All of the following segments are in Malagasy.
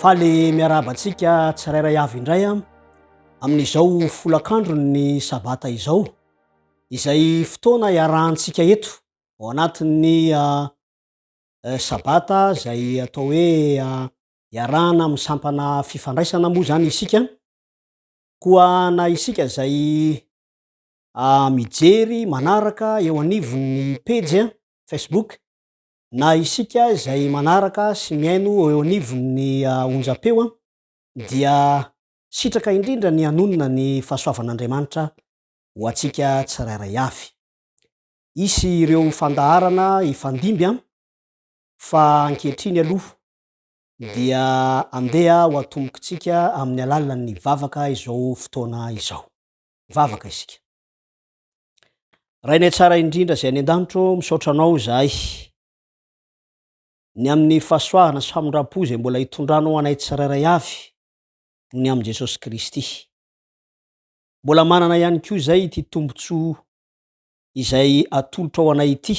Faly miarahaba antsika tsirairay avy indray amin'izao folakandron'ny sabata izao, izay fotoana iarahantsika eto ao anatin'ny sabata izay atao hoe iarahana amin'ny sampana fifandraisana moa izany isika. Koa na isika izay mijery manaraka eo anivon'ny pejy Facebook na isika izay manaraka sy mihaino eo anivon'ny onjam-peo dia sitraka indrindra ny hanonona ny fahasoavan'Andriamanitra ho antsika tsirairay avy. Hisy ireo fandaharana hifandimby fa ankehitriny aloha dia andeha ho atombokintsika amin'ny alalan'ny vavaka izao fotoana izao. Mivavaka isika. Rainay tsara indrindra izay any an-danitra ô, misaotra anao izahay ny amin'ny fahasoavana sy famindram-po izay mbola hitondranao anay tsirairay avy noho ny amin'i Jesosy Kristy. Mbola manana ihany koa izay ity tombontsoa izay atolotrao anay ity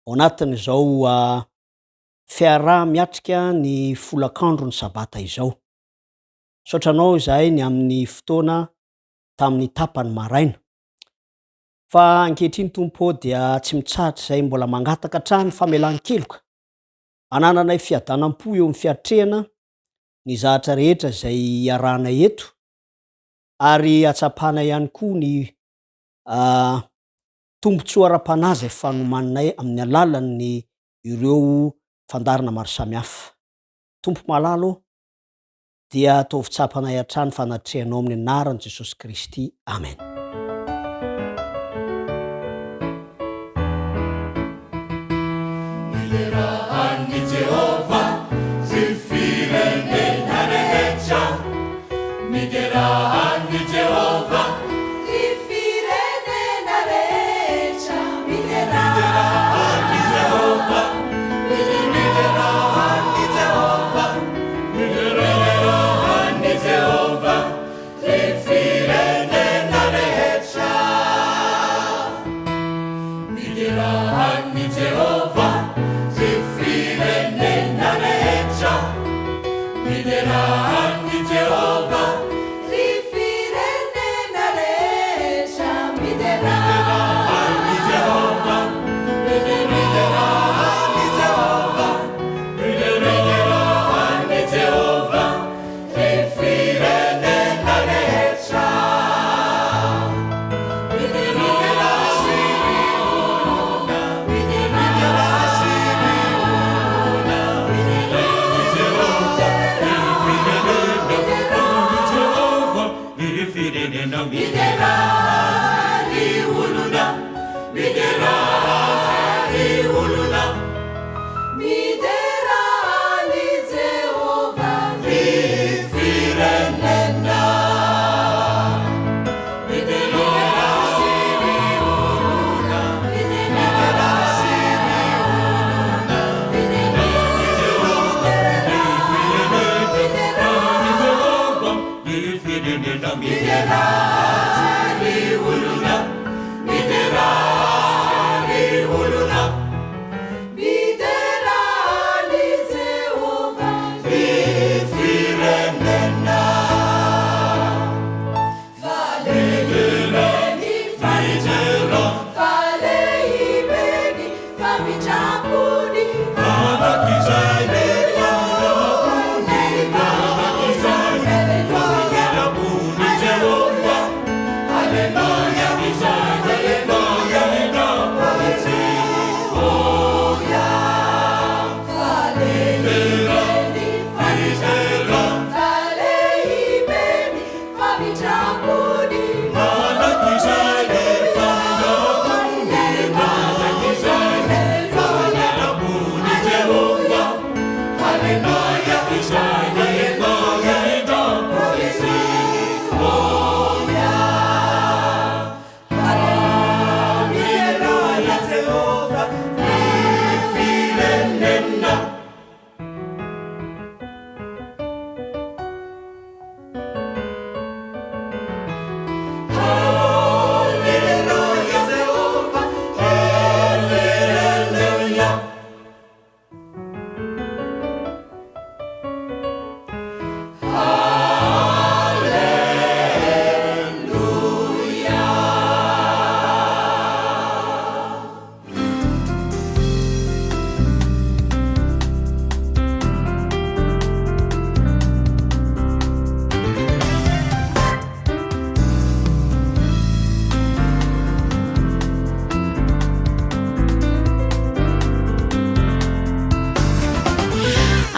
ao anatin'izao ah, fiaraha-miatrika ny folakandro ny sabata izao. Misaotra anao izahay ny amin'ny fotoana tamin'ny tapany maraina. Fa ankehitriny Tompo ô dia tsy mitsahatra izay mbola mangataka hatrany famelan-keloka. Anananay fiadanam-po eo amin'ny fiatrehana ny zahatra rehetra izay iarahanay eto ary hatsapanay ihany koa ny tombontsoa ara-panahy izay fanomaninay amin'ny alalan'ny ireo fandaharana maro samihafa. Tompo malala ô, dia ataovy tsapanay hatrany fanatrehanao amin'ny anaran'i Jesosy Kristy. Amen. Midera an'i Jehovah, ry firenena rehetra. Midera an'i Jehovah. Ry firenena rehetra, midera. Midera an'i Jehovah. Midera an'i Jehovah. Midera an'i Jehovah, ry firenena rehetra. Midera an'i Jehovah, ry firenena rehetra. Midera an'i Jehovah. Ry firenena rehetra, midera. Midera an'i Jehovah. Midera an'i Jehovah. Midera an'i Jehovah, ry firenena rehetra. Midera Azy ry olona, midera Azy ry olona. Midera an'i Jehovah, ry firenena, an'i Jehovah, ry firenena. Midera ry olona, midera ry olona. Midera an'i Jehovah ry firenena. Midera Azy ry olona. Midera Azy ry olona. Midera an'i Jehovah ry firenena. An'i Jehovah ry firenena. Midera ry olona. Midera ry olona. Midera an'i Jehovah ry firenena. Fa lehibe ny famindram-pony, fa lehibe ny famindram-pony. Mandrakizay ny famindram-pony, mandrakizay ny famindram-pon'i Jehovah. Aleloia, aleloia,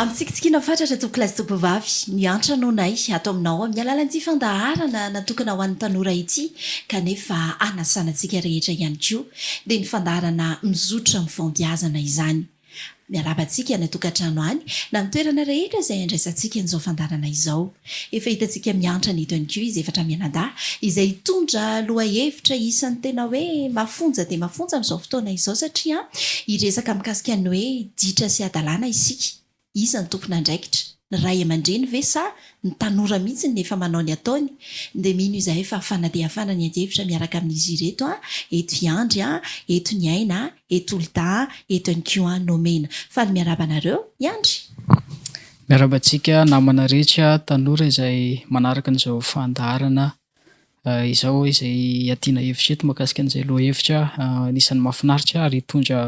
Ampitsikitsikiana fatratra tompokolahy sy tompovavy ny antranoanay ato aminao amin'ny alalan'ity fandaharana natokana ho an'ny tanora ity kanefa hanasana antsika rehetra ihany koa dia ny fandaharana mizotra amin'ny fahombiazana izany. Miarahaba antsika any an-tokantrano any na amin'ny toerana rehetra izay andraisantsika an'izao fandaharana izao. Efa hitantsika miantrana eto ihany koa izy efatra mianadahy izay hitondra lohahevitra isan'ny tena hoe mafonja dia mafonja amin'izao fotoana izao satria hiresaka mikasika ny hoe ditra sy hadalana isika. Iza no tompon'andraikitra? Ny ray aman-dreny ve sa ny tanora mihitsy no efa manao ny ataony? Dia mino izahay fa fanadehafana ny adihevitra miaraka amin'izy ireto a, eto i Andry a, eto Ny Aina a, eto Olda a, eto ihany koa Nomena. Faly miarahaba anareo, i Andry. Miarahaba antsika namana rehetra tanora izay manaraka an'izao fandaharana izao izay iadiana hevitra eto mahakasika an'izay lohahevitra anisan'ny mahafinaritra ary hitondra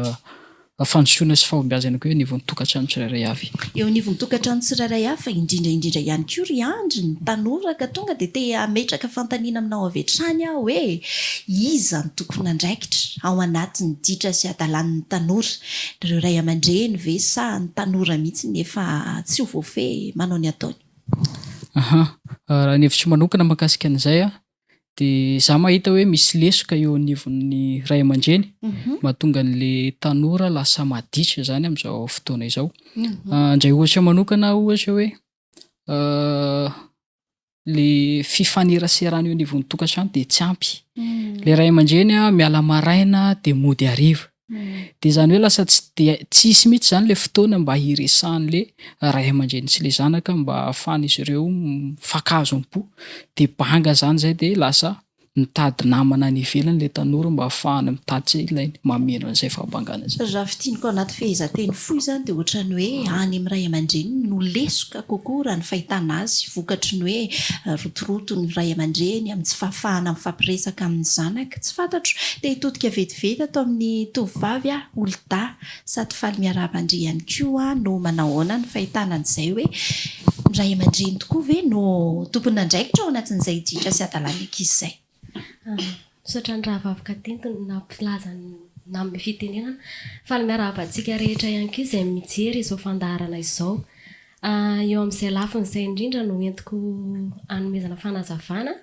fandrosoana sy fahombiazana koa eo anivon'ny tokantrano tsirairay avy. Eo anivon'ny tokantrano tsirairay avy fa indrindra indrindra ihany koa ry Andry ny tanora ka tonga dia te hametraka fanontaniana aminao avy hatrany aho hoe iza no tompon'andraikitra ao anatin'ny ditra sy hadalan'ny tanora? Ireo ray aman-dreny ve sa ny tanora mihitsy no efa tsy ho voafehy manao ny ataony? Aha, raha ny hevitro manokana mahakasika an'izay an, dia za mahita hoe misy lesoka eo anivon'ny ray aman-dreny mahatonga an'le tanora lasa maditra zany amin'izao fotoana izao. Handray ohatra manokana aho ohatra hoe le fifaneraserana eo anivon'ny tokantrano dia tsy ampy. Le ray aman-dreny an miala maraina dia mody hariva. Dia izany hoe lasa tsy dia tsisy mihitsy izany ilay fotoana mba hiresahan'ilay ray aman-dreny sy ilay zanaka mba ahafahan'izy ireo mifankahazo am-po. Dia banga izany izay dia lasa mitady namana any ivelany ilay tanora mba ahafahany mitady izay ilainy, mameno an'izay fahabangana izay. Raha fintiniko anaty fehezanteny fohy izany dia ohatran'ny hoe any amin'ny ray aman-dreniny no lesoka kokoa raha ny fahitana azy, vokatry ny hoe rotoroto ny ray aman-dreny amin'ny tsy fahafahana mifampiresaka amin'ny zanaka. Tsy fantatro. Te hitodika vetivety ato amin'ny tovovavy aho, Olda. Sady faly miarahaba an-dry ihany koa aho no manao ahoana ny fahitana an'izay hoe ny ray aman-dreny tokoa ve no tompon'andraikitra ao anatin'izay ditra sy hadalan'ny ankizy izay? Misaotra ny rahavavy Katinto nampilaza ny nanome fitenenana. Faly miarahaba antsika rehetra ihany koa izay mijery izao fandaharana izao. Eo amin'izay lafiny izay indrindra no entiko hanomezana fanazavana.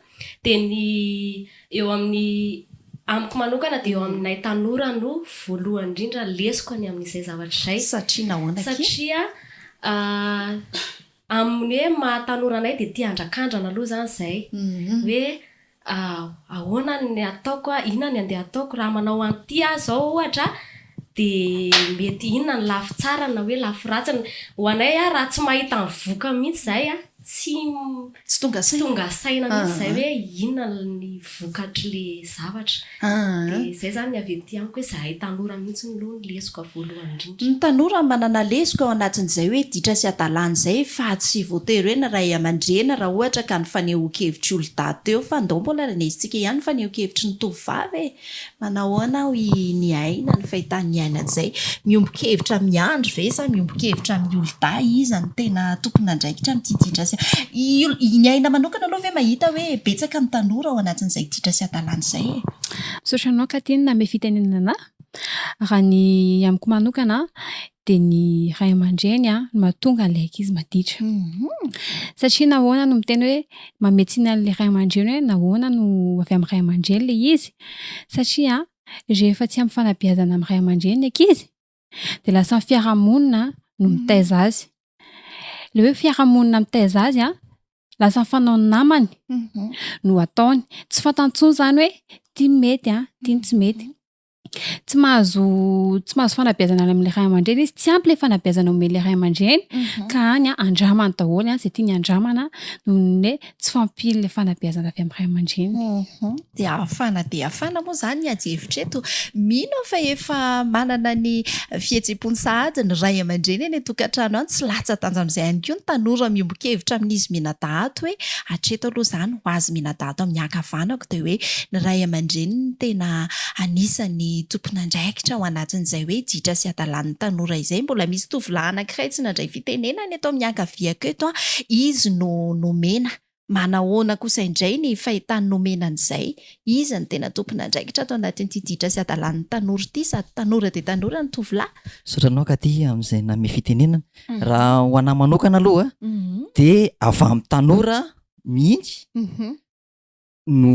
Dia ny eo amin'ny, amiko manokana dia eo aminay tanora no voalohany indrindra lesoka ny amin'izay zavatra izay. Satria nahoana akia? Satria amin'ny hoe maha tanora anay dia tia handrakandrana aloha izany izahay. Hoe ahoana ny ataoko, inona ny andeha ataoko, raha manao an'ity aho izao ohatra dia mety inona ny lafy tsarany na hoe lafy ratsiny. Ho anay raha tsy mahita ny vokany mihitsy izahay tsy Tsy tonga saina. Tsy tonga saina mihitsy izay hoe inona ny vokatr'le zavatra. Dia izay izany ny avy ety amiko hoe izahay tanora mihitsy aloha no lesoka voalohany indrindra. Ny tanora manana lesoka ao anatin'izay hoe ditra sy hadalana izay fa tsy voatery hoe ny ray aman-dreny raha ohatra ka ny fanehoan-kevitr'i Olda teo fa ndao mbola renesintsika ihany ny fanehoan-kevitry ny tovovavy e! Manahoana hoy i Ny Aina ny fahitan'i Ny Aina an'izay? Miombon-kevitra amin'i Andry ve sa miombon-kevitra amin'i Olda? Iza no tena tompon'andraikitra amin'ity ditra sy i Ny Aina manokana aloha ve mahita hoe betsaka ny tanora ao anatin'izay ditra sy hadalana izay e? Misaotra anao Catine nanome fitenenana anah. Raha ny amiko manokana dia ny ray aman-dreny no mahatonga an'ilay ankizy maditra. Satria nahoana no miteny hoe manome tsiny an'ilay ray aman-dreny hoe nahoana no avy amin'ny ray aman-dreny ilay izy? Satria rehefa tsy ampy fanabeazana amin'ny ray aman-dreny ny ankizy dia lasa ny fiarahamonina no mitaiza azy. Ilay hoe fiarahamonina mitaiza azy an, lasa ny fanaon'ny namany no ataony. Tsy fantany intsony izany hoe ity ny mety an, ity ny tsy mety. Tsy mahazo tsy mahazo fanabeazana any amin'ilay ray aman-dreny izy, tsy ampy ilay fanabeazana omen'ilay ray aman-dreny ka any an andramany daholo an izay tiany andramana noho ny hoe tsy fahampian'ilay fanabeazana avy amin'ny ray aman-dreny. Dia hafana dia hafana moa izany ny adihevitra eto. Mino aho fa efa manana ny fihetseham-pony sahady ny ray aman-dreny any an-tokantrano any, tsy latsa-danja amin'izay ihany koa ny tanora miombon-kevitra amin'izy mianadahy ato hoe hatreto aloha izany ho azy mianadahy ato amin'ny ankavanako dia hoe ny ray aman-dreny no tena anisan'ny tompon'andraikitra ao anatin'izay hoe ditra sy hadalan'ny tanora izay. Mbola misy tovolahy anankiray tsy nandray fitenenana eto amin'ny ankaviako eto, izy no nomena. Manahoana kosa indray ny fahitany nomena an'izay? Iza no tena tompon'andraikitra ato anatin'ity ditra sy hadalan'ny tanora ity sady tanora dia tanora ny tovolahy? Misaotra anao Cathy amin'izay nanome fitenenana. Raha ho anah manokana aloha dia avy amin'ny tanora mihitsy no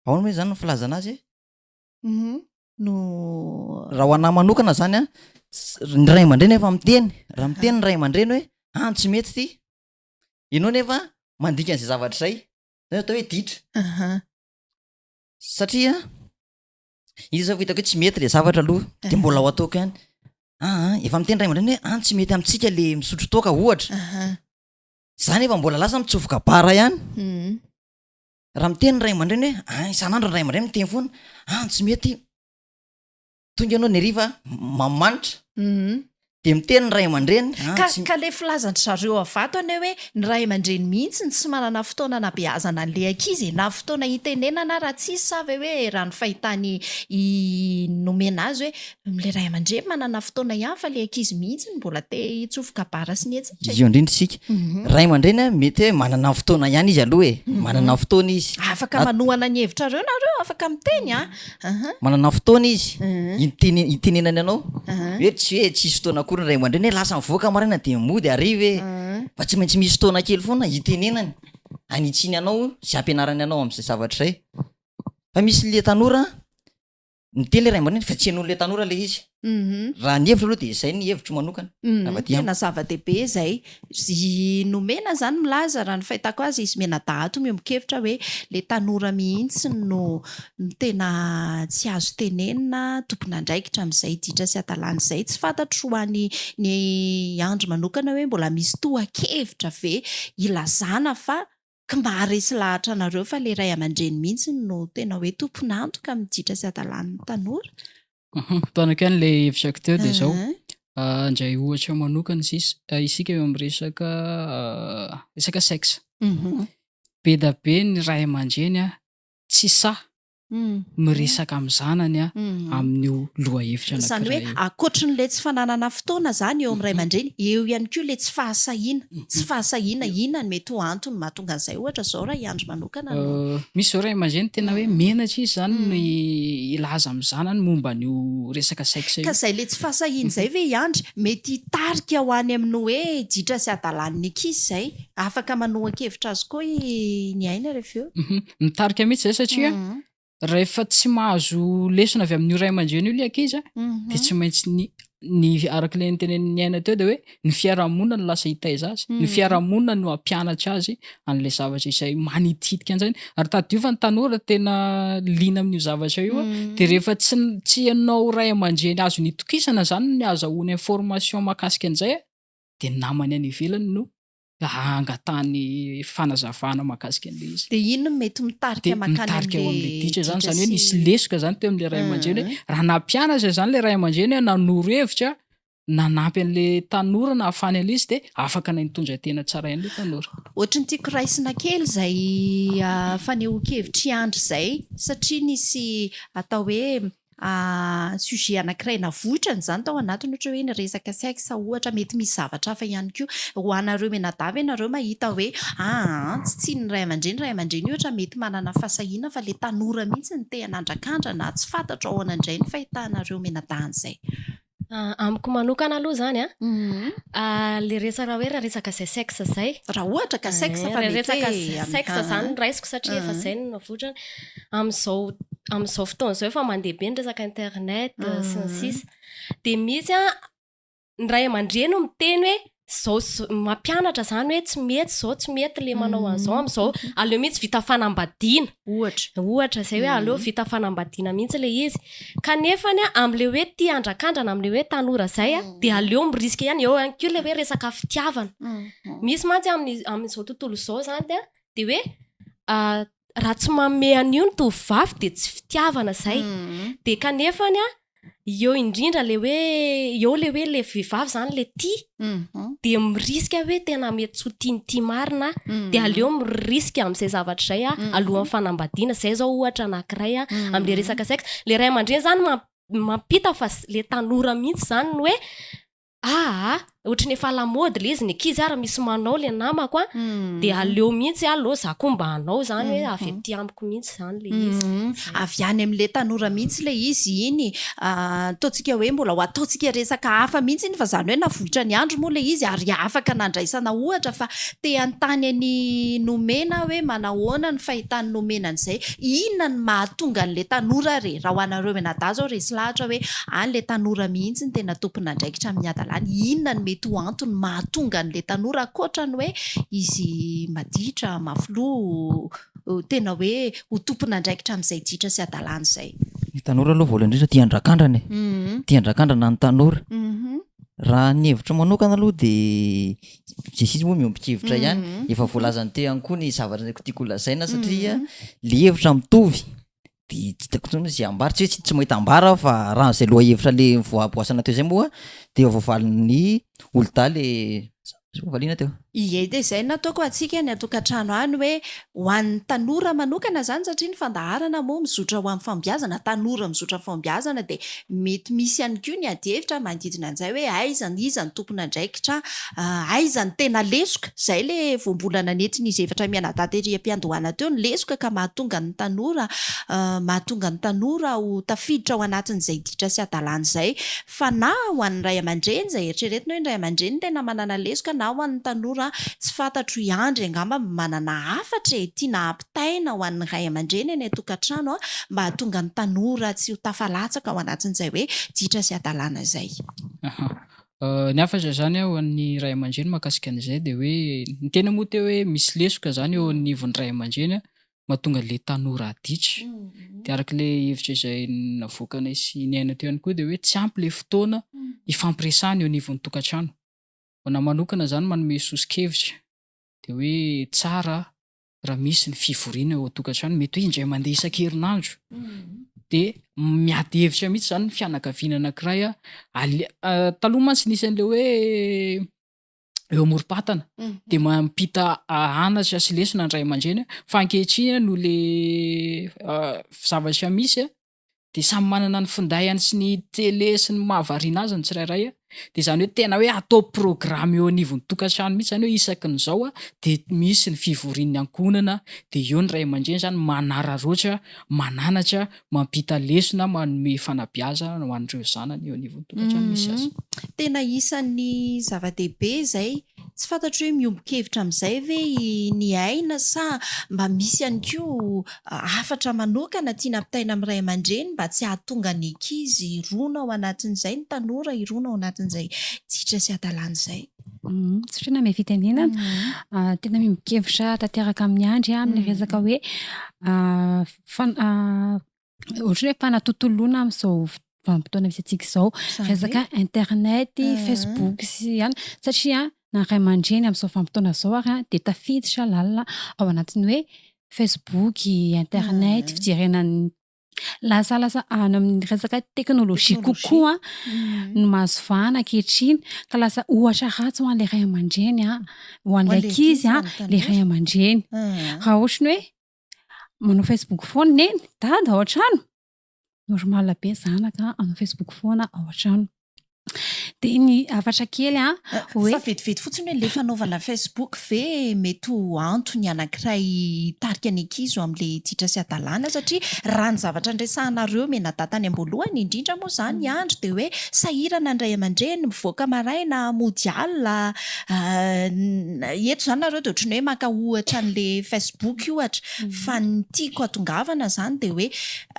ahoana moa izany ny filazana azy e? No Raha ho anah manokana zany an, ny ray aman-dreny efa miteny, raha miteny ny ray aman-dreny hoe an tsy mety ity, ianao nefa mandika an'izay zavatra izay, zay no atao hoe ditra. Satria izy zao vao hitako hoe tsy mety le zavatra aloha de mbola ho ataoko ihany, aa efa miteny ray aman-dreny hoe an tsy mety amintsika le misotro toaka ohatra, za nefa mbola lasa mitsofoka bara ihany. Raha miteny ny ray aman-dreny hoe ah isan'andro ny ray aman-dreny miteny foana, ah tsy mety, tonga ianao ny hariva mamimanitra, dia miteny ny ray aman-dreny ah Ka tsy ka le filazan-dry zareo avy ato anie hoe ny ray aman-dreny mihitsy no tsy manana fotoana anabeazana an'le ankizy e, na fotoana hitenenana ara tsisy sa ve hoe raha ny fahitany i nomena azy hoe le ray aman-dreny manana fotoana ihany fa le ankizy mihitsy no mbola te hitsofoka bara sy ny etsetra e. Io indrindra isika. Ray aman-dreny a, mety hoe manana fotoana ihany izy aloha e, manana fotoana izy. Afaka manohana ny hevitrareo nareo, afaka miteny a. Aha. Manana fotoana izy hitene- hitenenany anao hoe tsy hoe tsisy fotoana akory ny ray aman-dreny hoe lasa mivoaka maraina dia mody hariva e, fa tsy maintsy misy fotoana kely foana hitenenany, hanitsiany anao sy hampianarany anao amin'izay zavatra izay. Fa misy le tanora Miteny le ray aman-dreny fa tsy henoin'ilay tanora ilay izy. Raha ny hevitro aloha dia izay ny hevitro manokana. Raha aty Tena zava-dehibe izay. I Nomena izany milaza, raha ny fahitako azy, izy mianadahy ato miombon-kevitra hoe ilay tanora mihitsy no no tena tsy azo tenenina, tompon'andraikitra amin'izay ditra sy hadalana izay. Tsy fantatro ho an'i ny Andry manokana hoe mbola misy tohan-kevitra ve ilazana fa Ka mba haharesy lahatra anareo fa le ray aman-dreny mihitsy no tena hoe tompon'antoka amin'ny ditra sy hadalan'ny tanora. Tohanako ihany ilay hevitrako teo dia izao, handray ohatra manokana isika isika eo amin'ny resaka resaka sexe. Be da be ny ray aman-dreny tsy sahy miresaka amin'ny zanany amin'io lohahevitra Izany hoe anankiray io. ankoatrin'ilay tsy fananana fotoana izany eo amin'ny ray aman-dreny, eo ihany koa ilay tsy fahasahiana. Tsy fahasahiana, inona no mety ho antony mahatonga an'izay ohatra izao raha i Andry manokana no. Misy izao ray aman-dreny tena hoe menatra izy izany ny hilaza amin'ny zanany momba an'io resaka sexe Ka io. izay ilay tsy fahasahiana izay ve i Andry mety hitarika ho any amin'ny hoe ditra sy hadalan'ny ankizy izay? Afaka manohan-kevitra azy koa i Niaina rehefa eo. Mitarika mihitsy izay satria rehefa tsy mahazo lesona avy amin'io ray aman-dreny io ilay ankizy dia tsy maintsy ny ny araka ilay notenenin'i Niaina teo dia hoe ny fiarahamonina no lasa hitaiza azy, ny fiarahamonina no hampianatra azy an'ilay zavatra izay manitikitika an-tsainy. Ary tadidio fa ny tanora tena liana amin'io zavatra io dia rehefa tsy tsy ianao ray aman-dreny azony itokisana izany ny ahazahoany information mahakasika an'izay dia ny namany any ivelany no hangatahany fanazavana mahakasika an'ilay izy. Dia iny no mety mitarika Dia mankany mitarika ho amin'ilay amin'ilay ditra izany, ditra izany hoe sy nisy lesoka izany teo amin'ilay ray aman-dreny hoe raha nampianatra izany ilay ray aman-dreny hoe nanoro hevitra, nanampy an'ilay tanora nahafany an'ilay izy dia afaka nitondra tena tsara ihany ilay tanora. Ohatry ny tiako raisina kely izay fanehoan-kevitr'i Andry izay satria nisy atao hoe sujet anankiray navoitrany izany tao anatiny ohatra hoe ny resaka sexe ohatra, mety misy zavatra hafa ihany koa. Ho anareo mianadahy ve nareo mahita hoe aa tsy tsinin'ny ray aman-dreny, ray aman-dreny ohatra mety manana fahasahiana fa le tanora mihitsy no te hanandrakandra na tsy fantatro ahoana indray ny fahitanareo mianadahy an'izay. Amiko manokana aloha izany an, le resaka hoe raha resaka izay sexe izay. Raha ohatra ka sexe fa mety hoe Resaka sexe izany no raisiko satria efa izay no navoitrany. Amin'izao amin'izao fotoana izao efa mandeha be ny resaka internet sy ny sisa. Dia misy an, ny ray aman-dreny no miteny hoe zao sy zao, mampianatra izany hoe tsy mety izao, tsy mety le manao an'izao amin'izao, aleo mihitsy vita fanambadiana. Ohatra. Ohatra izay hoe aleo vita fanambadiana mihitsy ilay izy. Kanefany an, amin'ilay hoe tia handrakandrana amin'ilay hoe tanora izay an, dia aleo mirisika ihany, eo ihany koa ilay hoe resaka fitiavana. Misy mantsy amin'ny amin'izao tontolo izao izany an, dia hoe raha tsy manome an'io ny tovovavy dia tsy fitiavana izay. Dia kanefany an, eo indrindra le hoe eo le hoe le vehivavy zany le tia dia mirisika hoe tena mety tsy ho tian'ity marina aho dia aleo mirisika amin'izay zavatra izay aho alohan'ny fanambadiana izay zao ohatra anankiray a amin'le resaka sexe le ray aman-dreny zany mampita fa le tanora mihitsy zany no hoe Aa! Ohatry ny efa lamaody le izy, ny ankizy ary misy manao le namako an, de aleo mihitsy alou za koa mba hanao zany hoe avy aty amiko mihitsy zany le izy. Avy any amin'le tanora mihitsy le izy iny, ataontsika hoe mbola ho ataontsika resaka hafa mihitsy iny fa zany hoe navoitra ny andro moa le izy ary afaka nandraisana ohatra fa te hanontany an'i Nomena aho hoe manahoana ny fahitan'i Nomena an'izay, inona no mahatonga an'le tanora re, raha ho anareo mianadahy zao resy lahatra hoe Any ilay tanora mihitsy no tena tompon'andraikitra amin'ny hadalany. Inona no mety ho antony mahatonga an'ilay tanora ankoatra ny hoe izy maditra, mafy loha, tena hoe ho tompon'andraikitra amin'izay ditra sy hadalana izay? Ny tanora aloha voalohany indrindra tia andrakandrana e. Tia andrakandrana ny tanora. Raha ny hevitro manokana aloha dia Jessie moa miombon-kevitra ihany. Efa voalazan'i Teo ihany koa ny zavatra tiako holazaina satria le hevitra mitovy. de tsy hitako intsony hoe ze ambara, tsy hoe tsy mahita ambara aho fa raha zay lohahevitra le voaboasana teo zay moa de efa voavalin'ny olona le valiana teo. Ie dia izay no nataoko antsika any an-tokantrano any hoe ho an'ny tanora manokana izany satria ny fandaharana moa mizotra ho amin'ny fahombiazana, tanora mizotra amin'ny fahombiazana dia mety misy ihany koa ny adihevitra manodidina an'izay hoe aiza iza no tompon'andraikitra, aiza no tena lesoka, izay ilay voambolana nentin'izy efatra mianadahy tery am-piandohana teo, ny lesoka ka mahatonga ny tanora mahatonga ny tanora ho tafiditra ao anatin'izay ditra sy hadalana izay, fa na ho an'ny ray aman-dreny izay eritreretina hoe ny ray aman-dreny no tena manana lesoka na ho an'ny tanora tsy fantatro i Andry angamba manana hafatra e, tiana ampitaina ho an'ny ray aman-dreny any an-tokantrano mba hahatonga ny tanora tsy ho tafalatsaka ao anatin'izay hoe ditra sy hadalana izay. Aha. Ny hafatra izany ho an'ny ray aman-dreny mahakasika an'izay dia hoe ny tena moa teo hoe misy lesoka izany eo anivon'ny ray aman-dreny mahatonga an'ilay tanora haditra. Dia araka ilay hevitra izay navoakanay sy niaina teo ihany koa dia hoe tsy ampy ilay fotoana ifampiresahana eo anivon'ny tokantrano. Ho anahy manokana izany manome soso-kevitra dia hoe tsara raha misy ny fivoriana eo an-tokantrano, mety hoe indray mandeha isan-kerinandro dia miady hevitra mihitsy izany ny fianakaviana anankiray a, ale- taloha mantsy nisy an'ilay hoe eo amorom-patana dia mampita anatra sy lesona ny ray aman-dreny fa ankehitriny noho le zavatra misy a dia samy manana ny finday-any sy ny télé sy ny mahavariana azy ny tsirairay a, dia izany hoe tena hoe atao programme eo anivon'ny tokantrano mihitsy izany hoe isaky ny izao a dia misy ny fivorian'ny ankohonana dia eo ny ray aman-dreny izany manararaotra, mananatra, mampita lesona, manome fanabeazana ho an'ireo zanany eo anivon'ny tokantrano misy azy. Tena isan'ny zava-dehibe izay Tsy fantatro hoe miombon-kevitra amin'izay ve i Ny Aina sa mba misy ihany koa hafatra manokana tiana ampitaina amin'ny ray aman-dreny mba tsy hahatonga ny ankizy hirona ao anatin'izay, ny tanora hirona ao anatin'izay ditra sy hadalana izay. Misaotra nanome fitenenana. Tena miombon-kevitra tanteraka amin'i Andry aho amin'ny resaka hoe Ohatran'ny hoe fanatontoloana amin'izao vanim-potoana misy antsika izao. Resaka internet, facebook sy ihany satria na ny ray aman-dreny amin'izao vanim-potoana izao ary dia tafiditra lalina ao anatin'ny hoe facebook, internet, fijerena ny lasa lasa any amin'ny resaka teknolojia kokoa no mahazo vahana ankehitriny ka lasa ohatra ratsy ho an'ilay ray aman-dreny ho an'ilay ankizy ilay ray aman-dreny. Raha ohatry ny hoe Manao facebook foana neny, dada ao an-trano, normal be ny zanaka hanao facebook foana ao an-trano. Dia ny hafatra kely an, hoe. Fa vetivety fotsiny hoe le fanaovana facebook ve mety ho antony anankiray hitarika ny ankizy ho amin'le ditra sy hadalana satria raha ny zavatra niresahanareo mianadahy tany am-boalohany indrindra moa izany Andry dia hoe sahirana ny ray aman-dreny mivoaka maraina mody alina Eto izany nareo dia ohatran'ny hoe maka ohatra an'le Facebook ohatra, fa ny tiako hatongavana izany dia hoe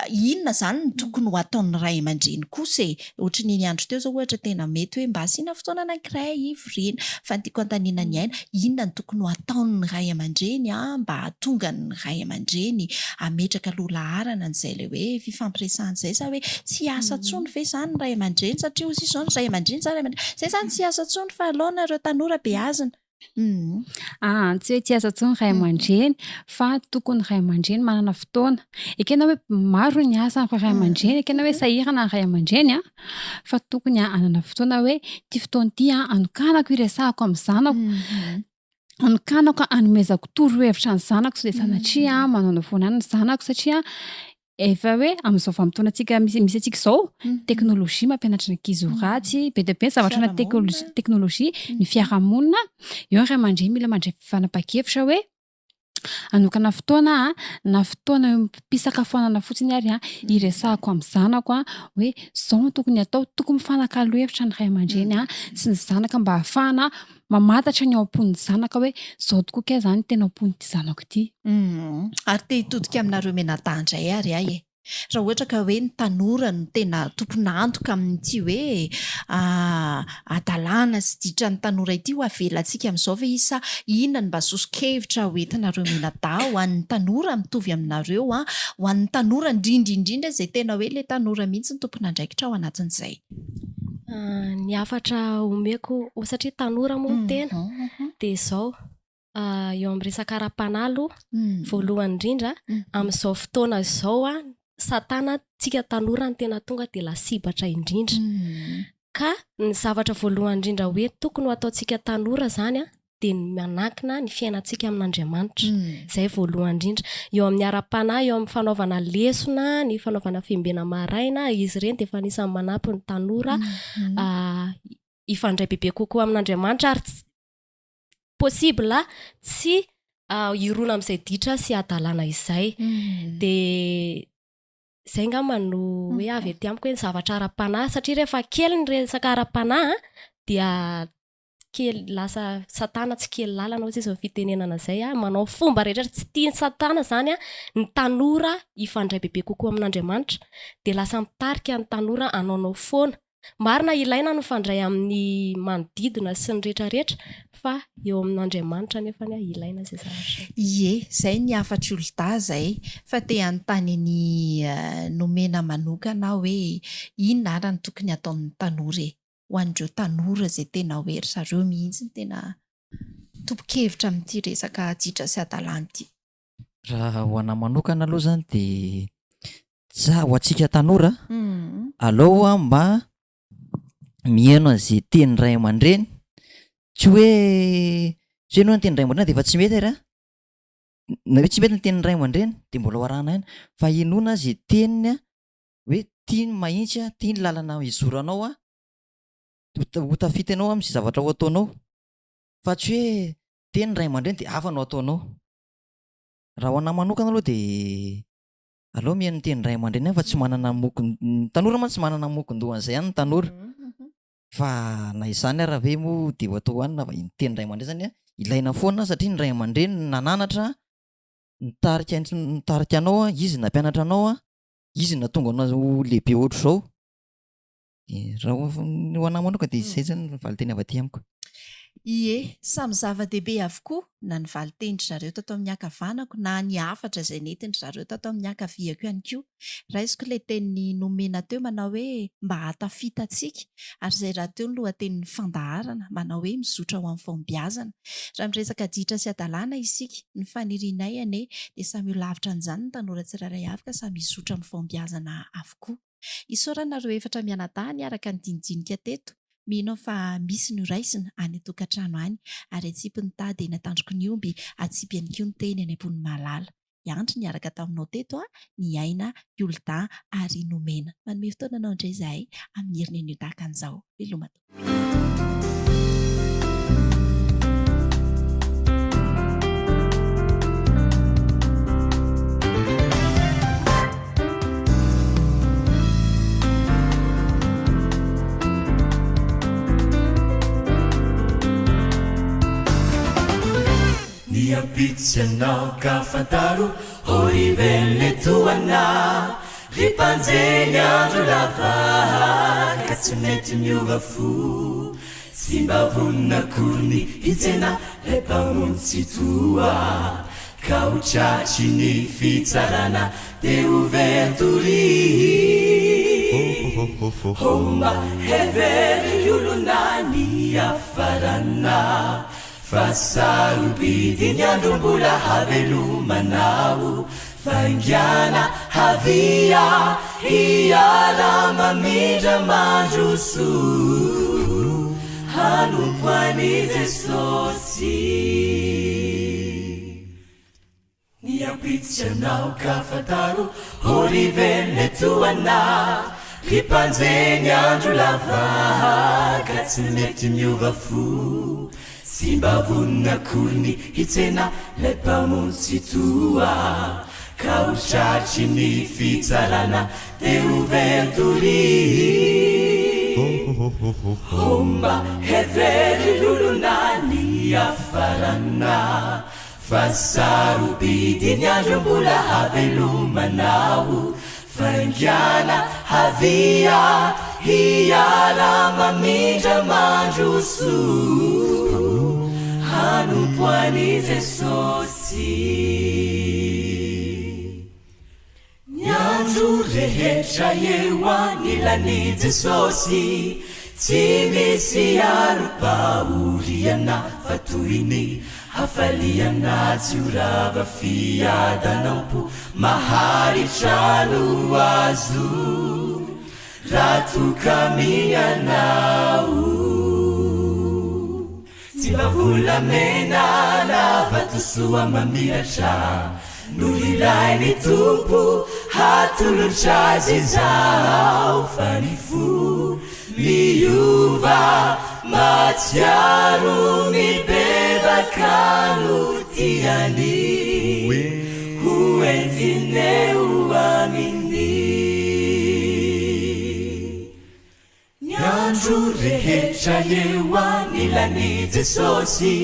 inona izany no tokony ho ataon'ny ray aman-dreny kosa e? Ohatran'ny iny andro teo izao ohatra tena mety hoe mba asiana fotoana anankiray hivoriana, fa ny tiako hanontaniana an'i Aina, inona no tokony ho ataon'ny ray aman-dreny mba hahatonga ny ray aman-dreny hametraka aloha laharana an'izay ilay hoe fifampiresahana izay sa hoe tsy hiasa intsony ve izany ny ray aman-dreny satria hozy izy izao ny ray aman-dreny izany ray aman-dreny izay izany tsy hiasa intsony fa alao nareo tanora beazina. Aa tsy hoe tsy hiasa intsony ny ray aman-dreny fa tokony ny ray aman-dreny manana fotoana. Ekena hoe maro ny asan'ny ray aman-dreny, ekena hoe sahirana ny ray aman-dreny an, fa tokony hanana fotoana hoe ity fotoana ity an anokanako hiresahako amin'ny zanako. Anokanako hanomezako torohevitra ny zanako sao dia sanatria manaonao foana any ny zanako satria. Efa hoe amin'izao vanim-potoanantsika misy misy antsika izao, teknolojia mampianatra ny ankizy ho ratsy, be dia be ny zavatra anaty teknolojia teknolojia, ny fiarahamonina, eo ny ray aman-dreny mila mandray fanapahan-kevitra hoe hanokana fotoana aho na fotoana mpisakafoanana fotsiny ary an, hiresahako amin'ny zanako an, hoe izao no tokony hatao, tokony mifanakalo hevitra ny ray aman-dreny an sy ny zanaka mba hahafahana mamantatra ny ao am-pon'ny zanaka hoe izao tokoa kay izany tena ao am-pon'ity zanako ity. Ary te hitodika aminareo mianadahy indray ary aho e! Raha ohatra ka hoe ny tanora no tena tompon'antoka amin'ity hoe hadalana sy ditran'ny tanora ity, ho avelantsika amin'izao ve izy sa inona no mba soso-kevitra ho entinareo mianadahy ho an'ny tanora mitovy aminareo, ho an'ny tanora indrindra indrindra izay tena hoe ilay tanora mihitsy no tompon'andraikitra ao anatin'izay? Ny hafatra omeko satria tanora moa ny tena dia izao, eo amin'ny resaka ara-panahy aloha, voalohany indrindra, amin'izao fotoana izao an, satana tsika tanora no tena tonga dia lasibatra indrindra. Ka ny zavatra voalohany indrindra hoe tokony ho ataontsika tanora izany an, dia ny manankina ny fiainantsika amin'Andriamanitra. Izay voalohany indrindra. Eo amin'ny ara-panahy, eo amin'ny fanaovana lesona, ny fanaovana fiambena maraina, izy ireny dia efa anisan'ny manampy ny tanora hifandray bebe kokoa amin'Andriamanitra ary tsy possible tsy hirona amin'izay ditra sy hadalana izay. Dia izay angamba no hoe avy aty amiko hoe ny zavatra ara-panahy satria rehefa kely ny resaka ara-panahy dia kely lasa satana tsy kely lalana hozy izao fitenenana izay a, manao fomba rehetra tsy tian'i satana izany a ny tanora hifandray bebe kokoa amin'Andriamanitra dia lasa mitarika ny tanora hanaonao foana. Marina ilaina ny mifandray amin'ny manodidina sy ny rehetra rehetra fa eo amin'Andriamanitra nefany a ilaina izay zavatra izay. Ie, izay ny hafatr'i Olda izay, fa te hanontany an'i Nomena manokana aho hoe inona ara no tokony hataon'ny tanora e? ho an'ireo tanora izay tena hoe ry zareo mihitsy no tena tompon-kevitra amin'ity resaka ditra sy hadalana ity. Raha ho anà manokana aloha zany de za ho antsika tanora aleo a mba mihaino an'izay teny ray aman-dreny, tsy hoe tsy hoe ianao niteny ray aman-dreny de efa tsy mety ary an, na hoe tsy mety ny tenin'ny ray aman-dreny de mbola ho arahana ihany fa henoina zay teniny a hoe ty ny mahitsy a, ty ny lalana hizoranao a, ho tafita ianao amin'izay zavatra ho ataonao fa tsy hoe teny ray aman-dreny dia hafa no ataonao. Raha ho anahy manokana aloha dia aleo mihaino ny teny ray aman-dreny ihany fa tsy manana mokon-, ny tanora mantsy tsy manana mokon-doha an'izay ihany ny tanora fa na izany ara ve moa dia ho atao hohanina fa ny teny ray aman-dreny zany a ilaina foana satria ny ray aman-dreny no nananatra, nitarika nitarika anao a, izy nampianatra anao a. izy no nahatonga anao ho lehibe ohatr'izao de raha ho anahy manokana de izay zany ny valinteny avy aty amiko. Ie, samy zava-dehibe avokoa na ny valin-tenin-dry zareo tato amin'ny ankavanako na ny hafatra izay nentin-dry zareo tato amin'ny ankaviako ihany koa. Raisiko ilay teny nomena teo manao hoe mba hahatafita antsika ary izay rahateo ny lohatenin'ny fandaharana manao hoe mizotra ho amin'ny fahombiazana. Raha miresaka ditra sy hadalana isika, ny fanirianay anie dia samy ho lavitra an'izany ny tanora tsirairay avy ka samy hizotra amin'ny fahombiazana avokoa. Isaorana ireo efatra mianadahy niaraka nidinidinika teto. Mino aho fa misy ny horaisina any an-tokantrano any ary atsipy ny tady eny an-tandroky ny omby, atsipy ihany koa ny teny any am-pon'ny mahalala. I Andry niaraka taminao teto, Ny Aina, i Olda ary i Nomena. Manome fotoana anao indray izahay amin'ny heriny anio tahaka an'izao. Veloma tompoko. Ny ampitso ianao ka fantaro Ô ry velona etoana Ry mpanjeny andro lava Ka tsy mety miova fo Tsy mba vonona akory ny hitsena Ilay Mpamonjy Tsitoha Ka ho tratry ny fitsarana Dia ho very doria Ô mba hevero ry olona ny hiafarana Fa sarobidy ny andro mbola havelomanao Faingàna havia hiara-mamindra mandroso Hanompo an'i Jesosy. Ny. ny ampitso ianao ka fantaro Ô ry velona etoana Ry mpanjeny andro lava Ka tsy mety miova fo Tsy mba vonona akory ny hitsena Lay Mpamonjy Tsitoha Ka ho tratry ny fitsarana Dia ho very doria Ô mba hevero ry olona ny hiafarana Fa sarobidy ny andro mbola havelomanao Faingàna havia hiara-mamindra mandroso Hanompo an'i Jesosy. Ny andro rehetra eo anilan'i Jesosy Tsy misy alom-pahoriana fa toy ny hafaliana tsy ho rava Fiadanam-po maharitra no azo raha toa ka mianao. Tsy mba volamena na vatosoa mamiratra no ilain'ny Tompo hatolotra azy izao fa ny fo miova mahatsiaro mibebaka no tiany ho entina eo aminy. Ny andro rehetra eo anilan'i Jesosy,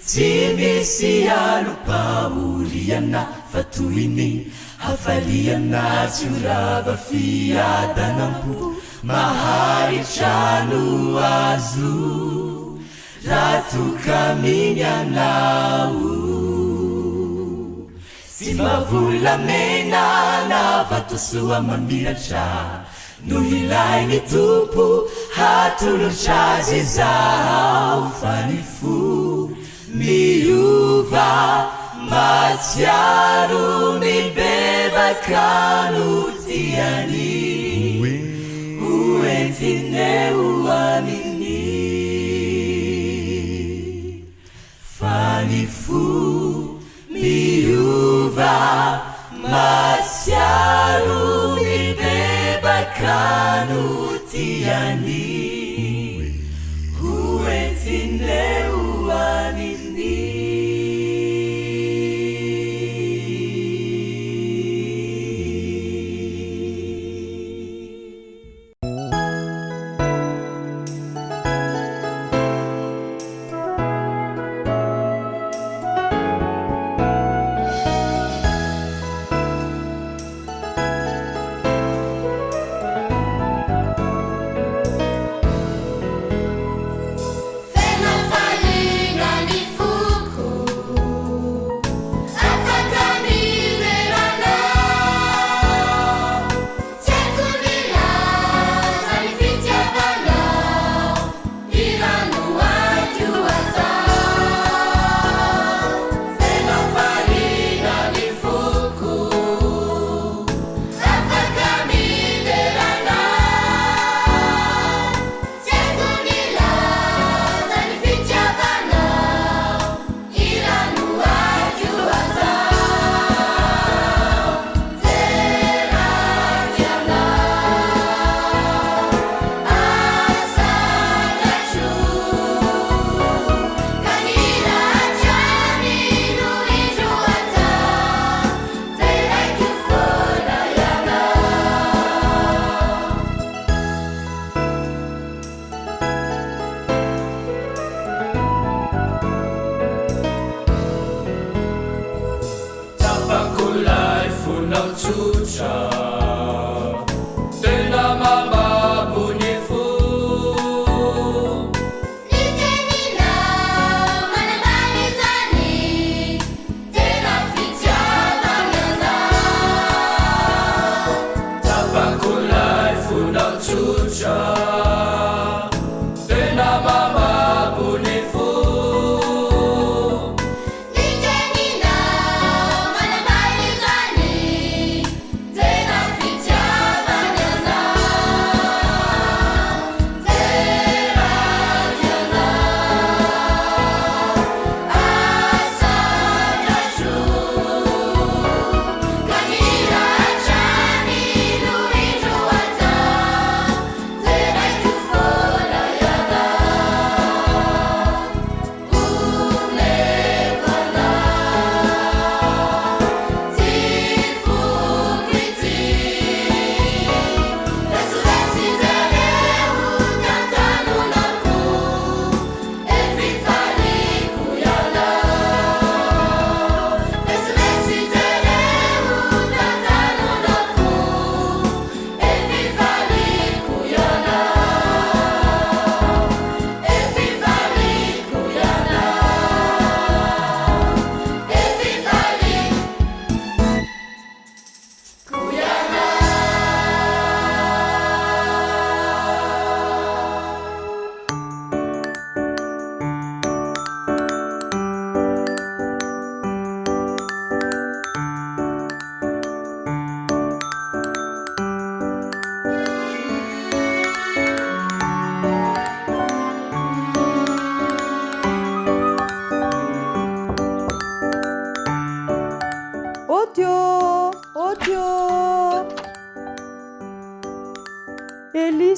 tsy misy alom-pahoriana fa toy ny hafaliana tsy ho rava fiadanam-po maharitra no azo raha toa ka mino ianao. Tsy mba volamena na vatosoa mamiratra no ilain'ny Tompo hatolotra azy izao fa ny fo miova mahatsiaro mibebaka no tiany ho entina eo aminy. Fa ny fo miova mahatsiaro mibebaka no tiany ho entina eo aminy.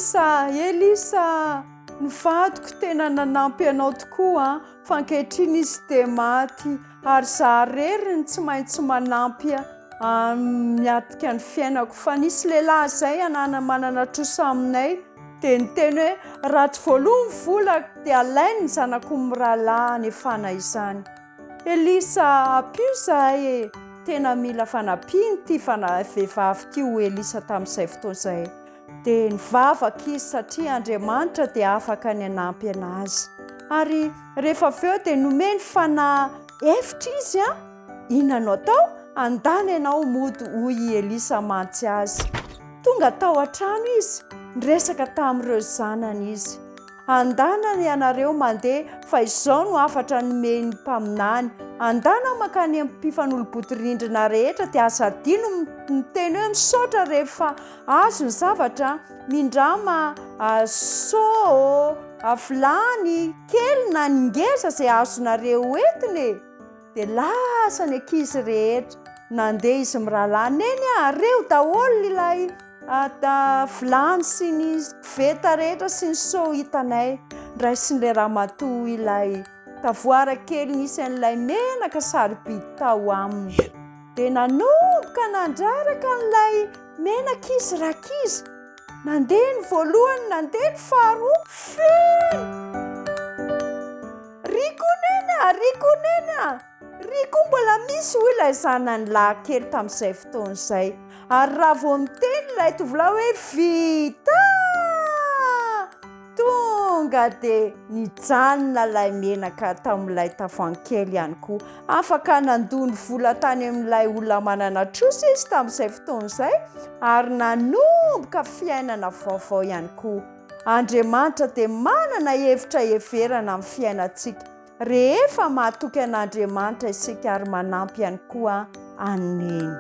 Elisa, Elisa, ny vadiko tena nanampy anao tokoa an, fa ankehitriny izy dia maty ary za rery no tsy maintsy manampy an miatrika ny fiainako fa nisy lehilahy izay anana manana trosa aminay dia niteny hoe raha tsy voaloa ny vola dia alainy ny zanako mirahalahy hanefana izany. Elisa ampio izahay e! Tena mila fanampiana ity vehivavy ity hoy Elisa tamin'izay fotoana izay. Dia nivavaka izy satria Andriamanitra dia afaka ny hanampy anazy. Ary rehefa avy eo dia nomeny fanahy efitra izy an! Inona no atao? Andana ianao mody hoy i Elisa mantsy azy. Tonga tao an-trano izy, niresaka tamin'ireo zanany izy. Andana ianareo mandeha fa izao no hafatra nomen'ny mpaminany, andana mankany amin'ny mpifanolo-bodirindrina rehetra dia aza adino miteny hoe misaotra rehefa azo ny zavatra, mindrama seau, vilany kely na ny ngeza izay azonareo entina e! Dia lasa ny ankizy rehetra, nandeha izy mirahalahy, Neny a, reo daholo ilay vilany sy ny koveta rehetra sy ny seau hitanay. Nraisin'ilay ramatoa ilay tavoara kely nisy an'ilay menaka sarobidy tao aminy. Dia nanomboka nandraraka an'ilay menaka izy rankizy. Nandeha ny voalohany, nandeha ny faharoa, feno! Ry koa neny a! Ry koa neny a! Ry koa mbola misy hoy ilay zanany lahy kely tamin'izay fotoana izay. Ary raha vao niteny ilay tovolahy hoe vita! Tonga dia nijanona ilay menaka tao amin'ilay tavoahangy kely ihany koa. Afaka nandoa ny vola tany amin'ilay olona manana trosa izy tamin'izay fotoana izay ary nanomboka fiainana vaovao ihany koa. Andriamanitra dia manana hevitra heverana amin'ny fiainantsika. Rehefa mahatoky an'Andriamanitra isika ary manampy ihany koa an'i Neny.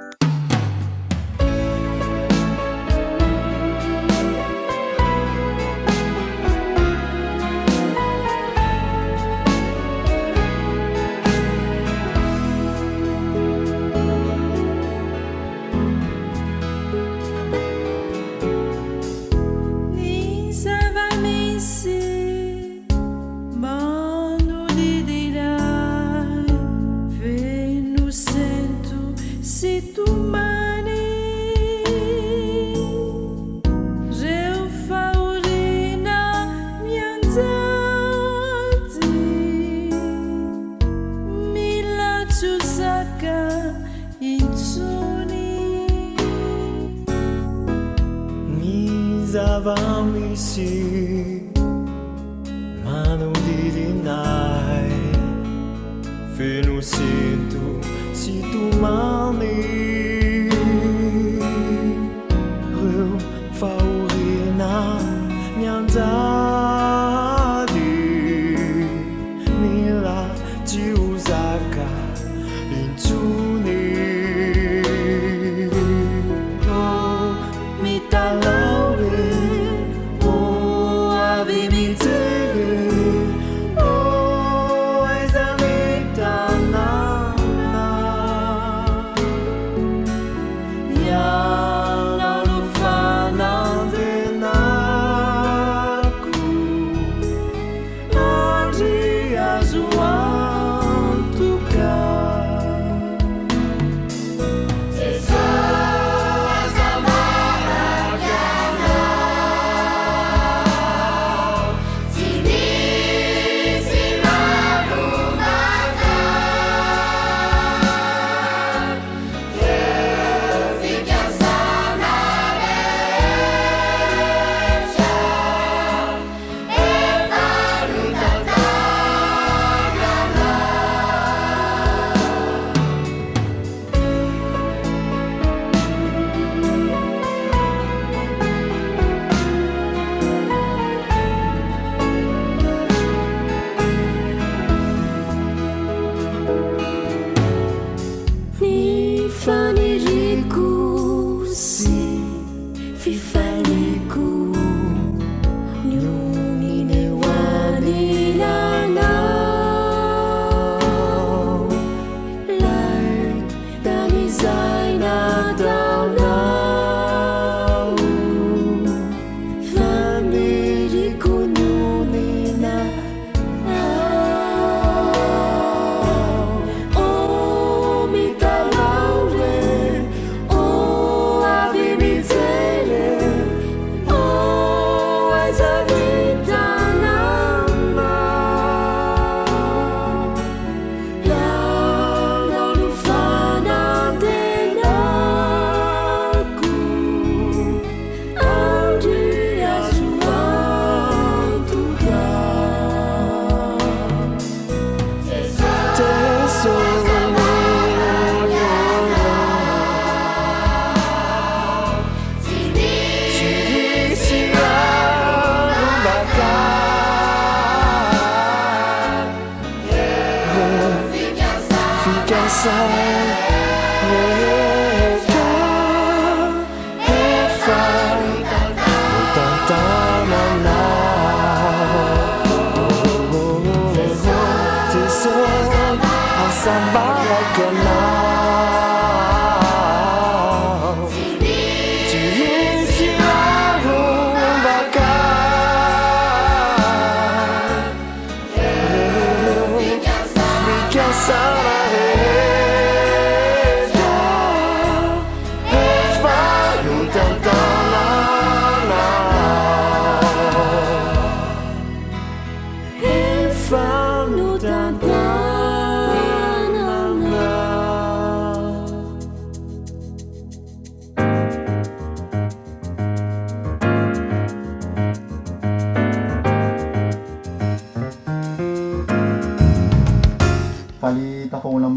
Ny zava-misy manodidina ahy feno sento sy tomany. Reo fahoriana mianjady mila tsy ho zaka intsony. Ny zava-misy manodidina ahy feno sento sy tomany. Reo fahoriana mianjady mila tsy ho zaka intsony. Oh, mitalaho e, oh.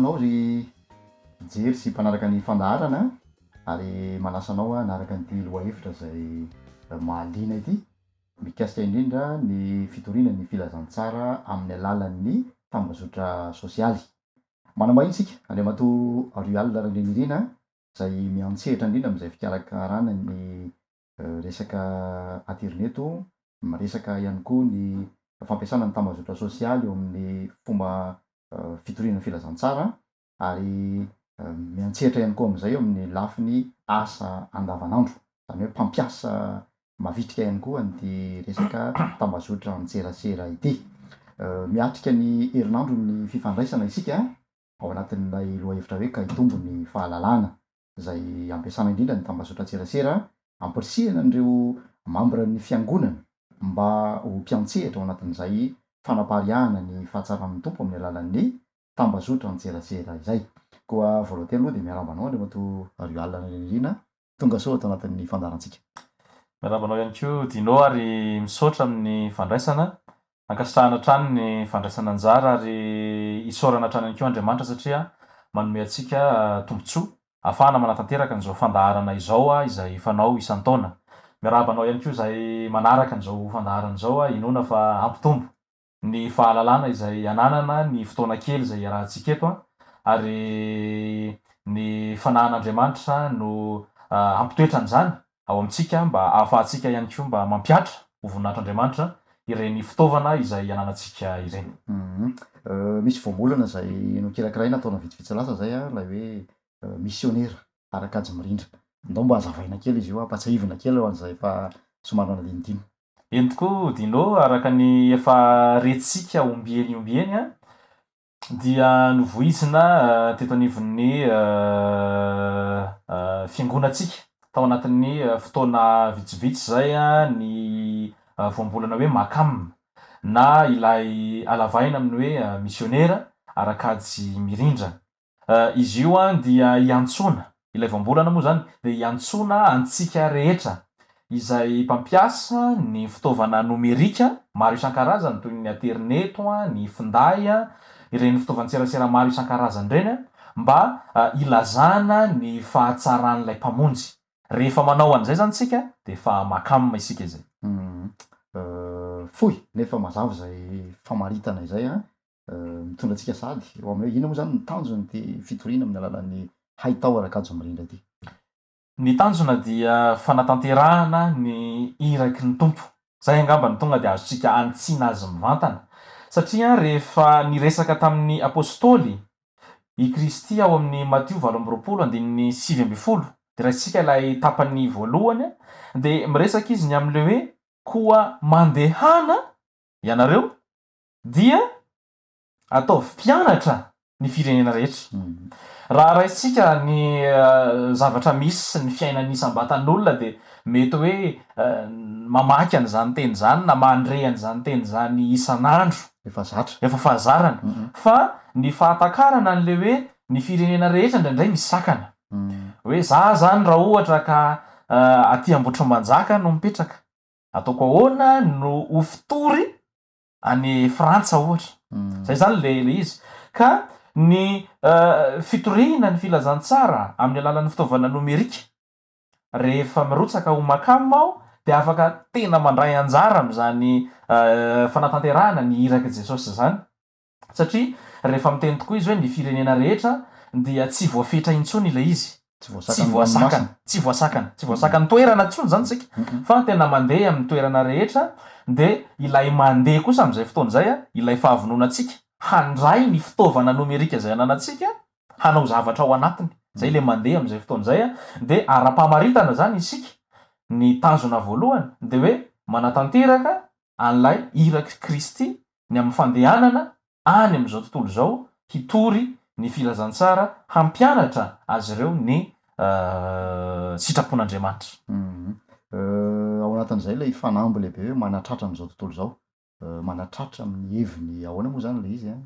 aminao ry mpijery sy mpanaraka ny fandaharana ary manasa anao hanaraka an'ity lohahevitra izay mahaliana ity mikasika indrindra ny fitoriana ny filazantsara amin'ny alalan'ny tambazotra sosialy. Manambahiny isika Andriamatoa Ruyal Randrianirina izay miantsehatra indrindra amin'izay fikarakarana ny resaka aterineto, miresaka ihany koa ny fampiasana ny tambazotra sosialy eo amin'ny fomba fitoriana ny filazantsara ary miantsehatra ihany koa amin'izay eo amin'ny lafiny asa andavanandro, izany hoe mpampiasa mavitrika ihany koa an'ity resaka tambazotra antserasera ity. Miatrika ny herinandron'ny fifandraisana isika ao anatin'ilay lohahevitra hoe ka hitombo ny fahalalana. izay ampiasana indrindra ny tambazotran-tserasera ampirisihana an'ireo mambran'ny fiangonana mba ho mpiantsehatra ao anatin'izay fanapariahana ny fahatsaran'ny Tompo amin'ny alalan'ny tambazotran-tserasera izay. Koa voalohan-teny aloha dia miarahaba anao Andriamatoa Rioal Randrianirina, tonga soa ato anatin'ny fandaharantsika. Miarahaba anao ihany koa Dino ary misaotra amin'ny fandraisana. Ankasitrahana hatrany ny fandraisana anjara ary isaorana hatrany ihany koa Andriamanitra satria manome antsika tombontsoa ahafahana manatanteraka an'izao fandaharana izao izay fanao isan-taona. Miarahaba anao ihany koa izay manaraka an'izao fandaharana izao, inoana fa hampitombo ny fahalalana izay ananana ny fotoana kely izay iarahantsika eto ary ny fanahin'Andriamanitra no hampitoetra an'izany ao amintsika mba ahafahantsika ihany koa mba mampihatra ho voninahitr'Andriamanitra ireny fitaovana izay ananantsika ireny. Misy voambolana izay nokirakiraina taona vitsivitsy lasa izay ilay hoe misionera ara-kajy mirindra. Ndao mba hazavaina kely izy io, ampatsiahivina kely ho an'izay efa somary nanadinodino. Eny tokoa Dino, araka ny efa rentsika ombieny ombieny dia novoizina teto anivon'ny fiangonantsika tao anatin'ny fotoana vitsivitsy izay ny voambolana hoe Macam na ilay alavaina amin'ny hoe misionera ara-kajy mirindra. Izy io dia iantsoana, ilay voambolana moa izany dia iantsoana antsika rehetra izay mpampiasa ny fitaovana nomerika maro isan-karazany toy ny aterineto, ny finday, ireny fitaovan-tserasera maro isan-karazany ireny mba hilazana ny fahatsaran'ilay Mpamonjy. Rehefa manao an'izay izany isika dia efa makam isika izay. Fohy nefa mazava izay famaritana izay an! Mitondra antsika sahady eo amin'ny hoe inona moa izany ny tanjon'ity fitoriana amin'ny alalan'ny haitao ara-kajy mirindra ity? Ny tanjona dia fanatanterahana ny iraky ny Tompo. Izay angamba no tonga dia azontsika anitsiana azy mivantana. Satria rehefa niresaka tamin'ny Apostoly i Kristy ao amin'ny Matio 28 andininy 19, dia raisintsika ilay tapany voalohany, dia miresaka izy ny amin'ilay hoe koa mandehana ianareo dia Ataovy mpianatra ny firenena rehetra. Raha raisintsika ny zavatra misy sy ny fiainan'ny isam-batan'olona dia mety hoe mamaky an'izany teny izany na mandre an'izany teny izany isan'andro. Efa zatra. Efa fahazarana. Fa ny fahatakarana an'ilay hoe ny firenena rehetra indraindray misy sakana. Hoe za zany raha ohatra ka aty Ambohitrimanjaka no mipetraka, ataoko ahoana no ho fitory any Frantsa ohatra. Zay zany le le izy. Ka ny fitoriana ny filazantsara amin'ny alalan'ny fitaovana nomerika, rehefa mirotsaka ho Macam aho dia afaka tena mandray anjara amin'izany fanatanterahana ny irak'i Jesosy izany. Satria rehefa miteny tokoa izy hoe ny firenena rehetra dia tsy voafetra intsony ilay izy. Tsy voasakana, tsy voasakana, tsy voasakan'ny toerana intsony izany isika fa tena mandeha amin'ny toerana rehetra dia ilay mandeha kosa amin'izay fotoana izay ilay fahavononantsika handray ny fitaovana nomerika izay ananantsika hanao zavatra ao anatiny, izay ilay mandeha amin'izay fotoana izay dia ara-pamaritana izany isika ny tanjona voalohany dia hoe manatanteraka an'ilay irak'i Kristy ny amin'ny fandehanana any amin'izao tontolo izao hitory ny filazantsara hampianatra azy ireo ny sitrapon'Andriamanitra. Ao anatin'izay ilay fanamby lehibe hoe manatratra an'izao tontolo izao. Manatratra amin'ny heviny ahoana moa izany ilay izy an?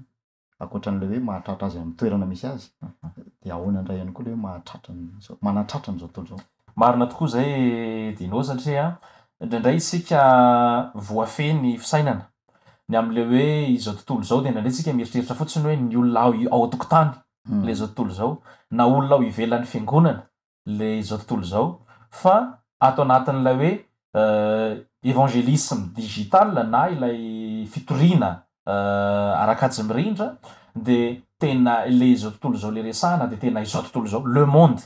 Ankoatra an'ilay hoe mahatratra azy amin'ny toerana misy azy, dia ahoana indray ihany koa ilay hoe mahatratra an'izao, manatratra an'izao tontolo izao? Marina tokoa izay Dino satria indraindray isika voafehy ny fisainana ny amin'ilay hoe izao tontolo izao dia indraindray isika mieritreritra fotsiny hoe ny olona ao ao an-tokotany. le izao tontolo izao, na olona ao ivelan'ny fiangonana le izao tontolo izao, fa ato anatin'ilay hoe évangélisme digital na ilay fitoriana ara-kajy mirindra dia tena le izao tontolo izao le resahana dia tena izao tontolo izao, le monde,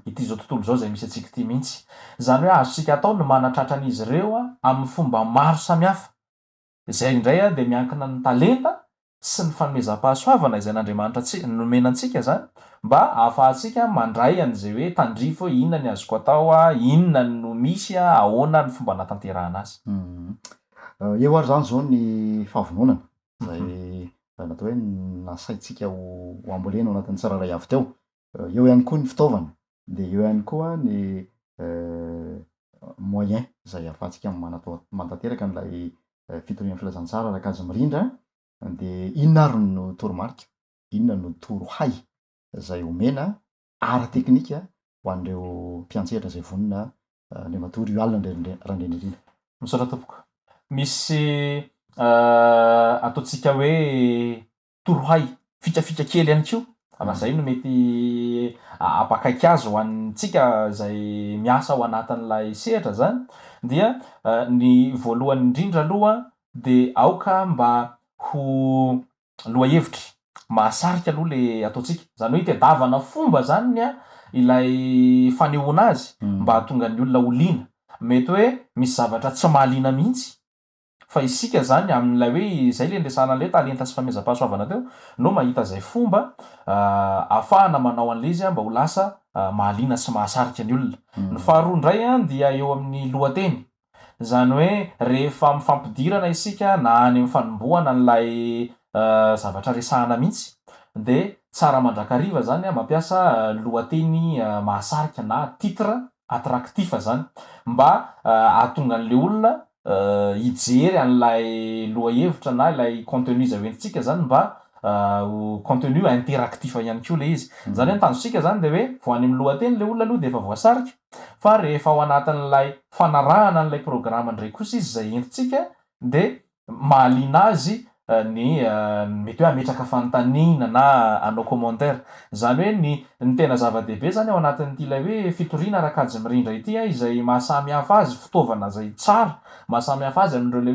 ity izao tontolo izao izay misy antsika ity mihitsy. Izany hoe azontsika atao ny manatratra an'izy ireo amin'ny fomba maro samihafa. Izay indray dia miankina ny talenta sy ny fanomezam-pahasoavana izay n'Andriamanitra antsika, nomena antsika izany, mba ahafahantsika mandray an'izay hoe tandrify hoe inona ny azoko atao, inona no misy, ahoana ny fomba anatanterahana azy. Eo ary izany izao ny fahavononana izay natao hoe nasaintsika ho ambolena ao anatin'ny tsirairay avy teo. Eo ihany koa ny fitaovana, dia eo ihany koa ny moyen izay ahafahantsika manatao manatanteraka an'ilay fitoriana filazantsara ara-kajy mirindra, dia inona ary no toromarika, inona no torohay izay omena ara-teknika ho an'ireo mpiantsehatra izay vonona Andriamatoa Rioal Randrianirina. Misaotra tompoko. Misy ataontsika hoe torohay, fikafika kely ihany koa, raha izay no mety hampakaiky azy ho antsika izay miasa ao anatin'ilay sehatra izany, dia ny voalohany indrindra aloha dia aoka mba ho lohahevitra mahasarika aloha ilay ataontsika, izany hoe itadiavana fomba izany ilay fanehoana azy mba hahatonga ny olona ho liana, mety hoe misy zavatra tsy mahaliana mihitsy Fa isika izany amin'ilay hoe izay ilay niresahana an'ilay hoe talenta sy fanomezam-pahasoavana teo no mahita izay fomba ahafahana manao an'ilay izy mba ho lasa mahaliana sy mahasarika ny olona. Ny faharoa indray dia eo amin'ny lohateny. Izany hoe rehefa mifampidirana isika na any amin'ny fanombohana an'ilay zavatra resahana mihitsy dia tsara mandrakariva izany mampiasa lohateny mahasarika na titre attractif izany mba hahatonga an'ilay olona hijery an'ilay lohahevitra na ilay contenu izay hoentintsika izany mba ho contenu interactif ihany koa ilay izy. Izany hoe ny tanjontsika izany dia hoe vao any amin'ny lohateny ilay olona aloha dia efa voasarika fa rehefa ao anatin'ilay fanarahana an'ilay programa indray kosa izy izay entintsika dia mahaliana azy ny mety hoe hametraka fanontaniana na hanao commentaire. Izany hoe ny ny tena zava-dehibe izany ao anatin'ity ilay hoe fitoriana ara-kajy mirindra ity izay maha samy hafa azy, fitaovana izay tsara, maha samy hafa azy amin'ireo ilay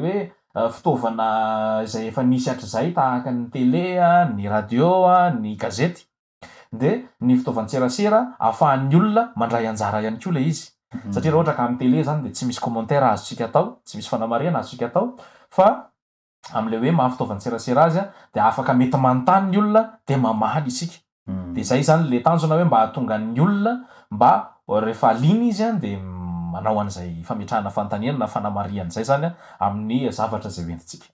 hoe fitaovana izay efa nisy hatrizay tahaka ny télé, ny radio, ny gazety. Dia ny fitaovan-tserasera ahafahan'ny olona mandray anjara ihany koa ilay izy. Satria raha ohatra ka amin'ny télé izany dia tsy misy commentaire azontsika atao, tsy misy fanamarihana azontsika atao fa amin'ilay hoe maha fitaovan-tserasera azy dia afaka mety manontany ny olona dia mamaly isika. Dia izay izany ilay tanjona hoe mba hahatonga ny olona mba rehefa liana izy dia manao an'izay fametrahana fanontaniana na fanamarihana izay izany amin'ny zavatra izay hoentintsika.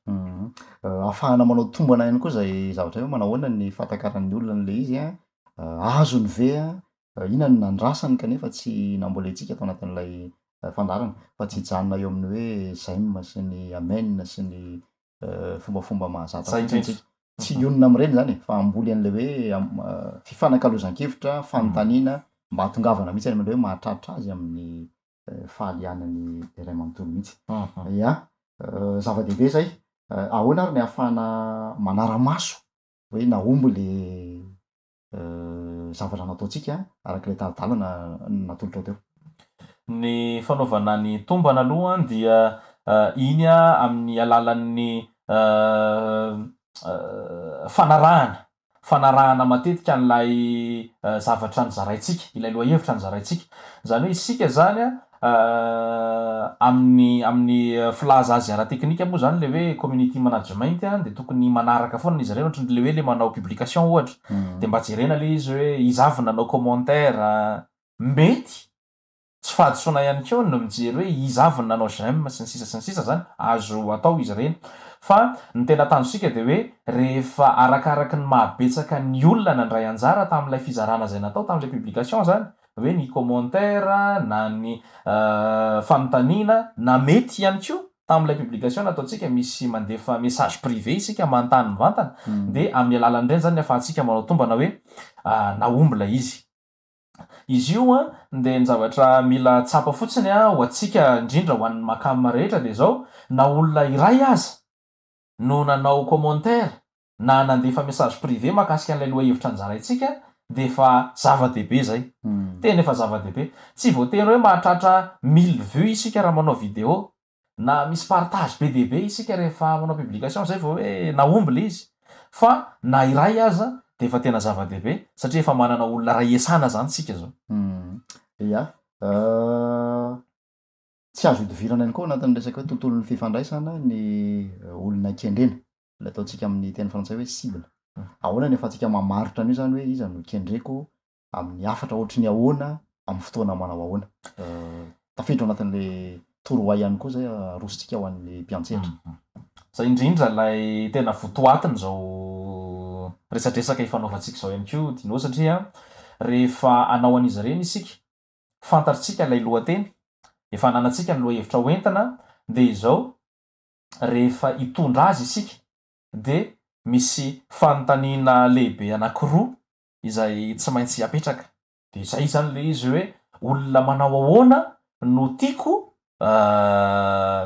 Ahafahana manao tombana ihany koa izay zavatra io, manao ahoana ny fahatakaran'ny olona an'ilay izy an, azony ve an, inona no nandrasany kanefa tsy nambolentsika tao anatin'ilay fandaharana fa tsy hijanona eo amin'ny hoe j'aime sy ny amen sy ny fombafomba mahazatra Zay fotsiny indrindra. tsika. Tsy hionona amin'ireny izany e, fa hamboly an'ilay hoe fifanakalozan-kevitra, fanontaniana mba hahatongavana mihitsy any amin'ilay hoe mahatratra azy amin'ny fahalianany iray manontolo mihitsy. Ya, zava-dehibe izay. Ahoana ary ny ahafahana manara-maso hoe nahomby le zavatra nataontsika araka ilay tari-dalana natolotrao teo? Ny fanaovana ny tombana aloha dia iny amin'ny alalan'ny fanarahana fanarahana matetika an'ilay zavatra nozaraintsika, ilay lohahevitra nozaraintsika. Izany hoe isika izany amin'ny amin'ny filaza azy ara-teknika moa izany ilay hoe community management dia tokony manaraka foana izy ireny, ohatran'ilay hoe ilay manao publication ohatra, dia mba jerena ilay izy hoe iza avy nanao commentaire, mety Tsy fahadisoana ihany koa ny mijery hoe iza avy no nanao j'aime sy ny sisa sy ny sisa zany, azo atao izy ireny. Fa ny tena tanjontsika dia hoe rehefa arakaraky ny maha betsaka ny olona nandray anjara tamin'ilay fizarana izay natao tamin'ilay publication zany, hoe ny commentaire na ny fanontaniana na mety ihany koa tamin'ilay publication nataontsika misy mandefa message privé isika manontany mivantana dia amin'ny alalan'ireny zany ny afahantsika manao tombana hoe nahomby ilay izy. Izy io an, dia ny zavatra mila tsapa fotsiny an, ho antsika indrindra ho an'ny Macam rehetra dia izao, na olona iray aza no nanao commentaire. na nandefa message privé mahakasika an'ilay lohahevitra nozaraintsika dia efa zava-dehibe izay. Tena efa zava-dehibe. Tsy voatery hoe mahatratra mille vues isika raha manao vidéo, na misy partage be dia be isika rehefa manao publication izay vao hoe nahomby ilay izy. Fa na iray aza dia efa tena zava-dehibe satria efa manana olona iray iasana izany isika izao. Ya. Tsy azo ihodivirana ihany koa anatin'ny resaka hoe tontolon'ny fifandraisana ny olona kendrena. ilay ataontsika amin'ny teny frantsay hoe cible. Ahoana ny ahafahantsika mamaritra an'io zany hoe iza no kendreko amin'ny hafatra ohatry ny ahoana amin'ny fotoana manao ahoana? Tafiditra ao anatin'ilay torohay ihany koa izay arosontsika ho an'ny mpiantsehatra. Izay indrindra ilay tena votoatin'izao resadresaka ifanaovantsika izao ihany koa Dino satria rehefa hanao an'izy ireny isika, fantatrtsika ilay lohateny, efa ananantsika ny lohahevitra hoentina dia izao, rehefa hitondra azy isika dia misy fanontaniana lehibe anankiroa izay tsy maintsy apetraka. Dia izay izany ilay izy hoe olona manao ahoana no tiako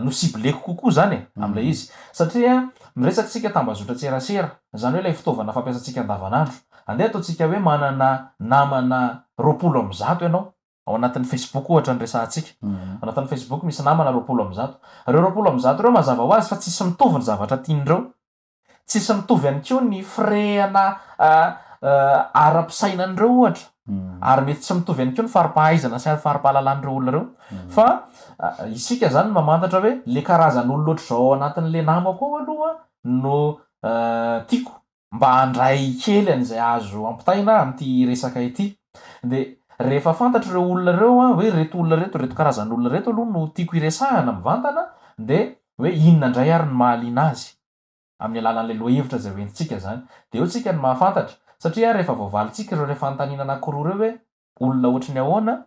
no cibleko kokoa izany e, amin'ilay izy. Satria miresaka isika tambazotran-tserasera, izany hoe ilay fitaovana fampiasantsika andavanandro. Andeha ataontsika hoe manana namana 120 ianao, Ao anatin'ny Facebook ohatra no resahantsika. Ao anatin'ny Facebook misy namana 120. Ireo 120 ireo mazava ho azy fa tsisy mitovy ny zavatra tian'ireo. Tsisy mitovy ihany koa ny firehana ara-pisainan'ireo ohatra. Ary mety tsy mitovy ihany koa ny fari-pahaizana sy fari-pahalalan'ireo olona ireo. Fa isika izany no mamantatra hoe le karazan'olona ohatr'izao ao anatin'le namako ao aloha no tiako. mba handray kely an'izay azo ampitaina amin'ity resaka ity. Dia rehefa fantatr'ireo olona ireo an, hoe ireto olona ireto, ireto karazan'olona ireto aloha no tiako hiresahana mivantana, dia hoe inona indray ary no mahaliana azy? Amin'ny alalan'ilay lohahevitra izay hoentintsika izany. Dia eo tsika no mahafantatra. Satria rehefa voavalintsika ireo fanontaniana anankiroa ireo hoe olona ohatry ny ahoana,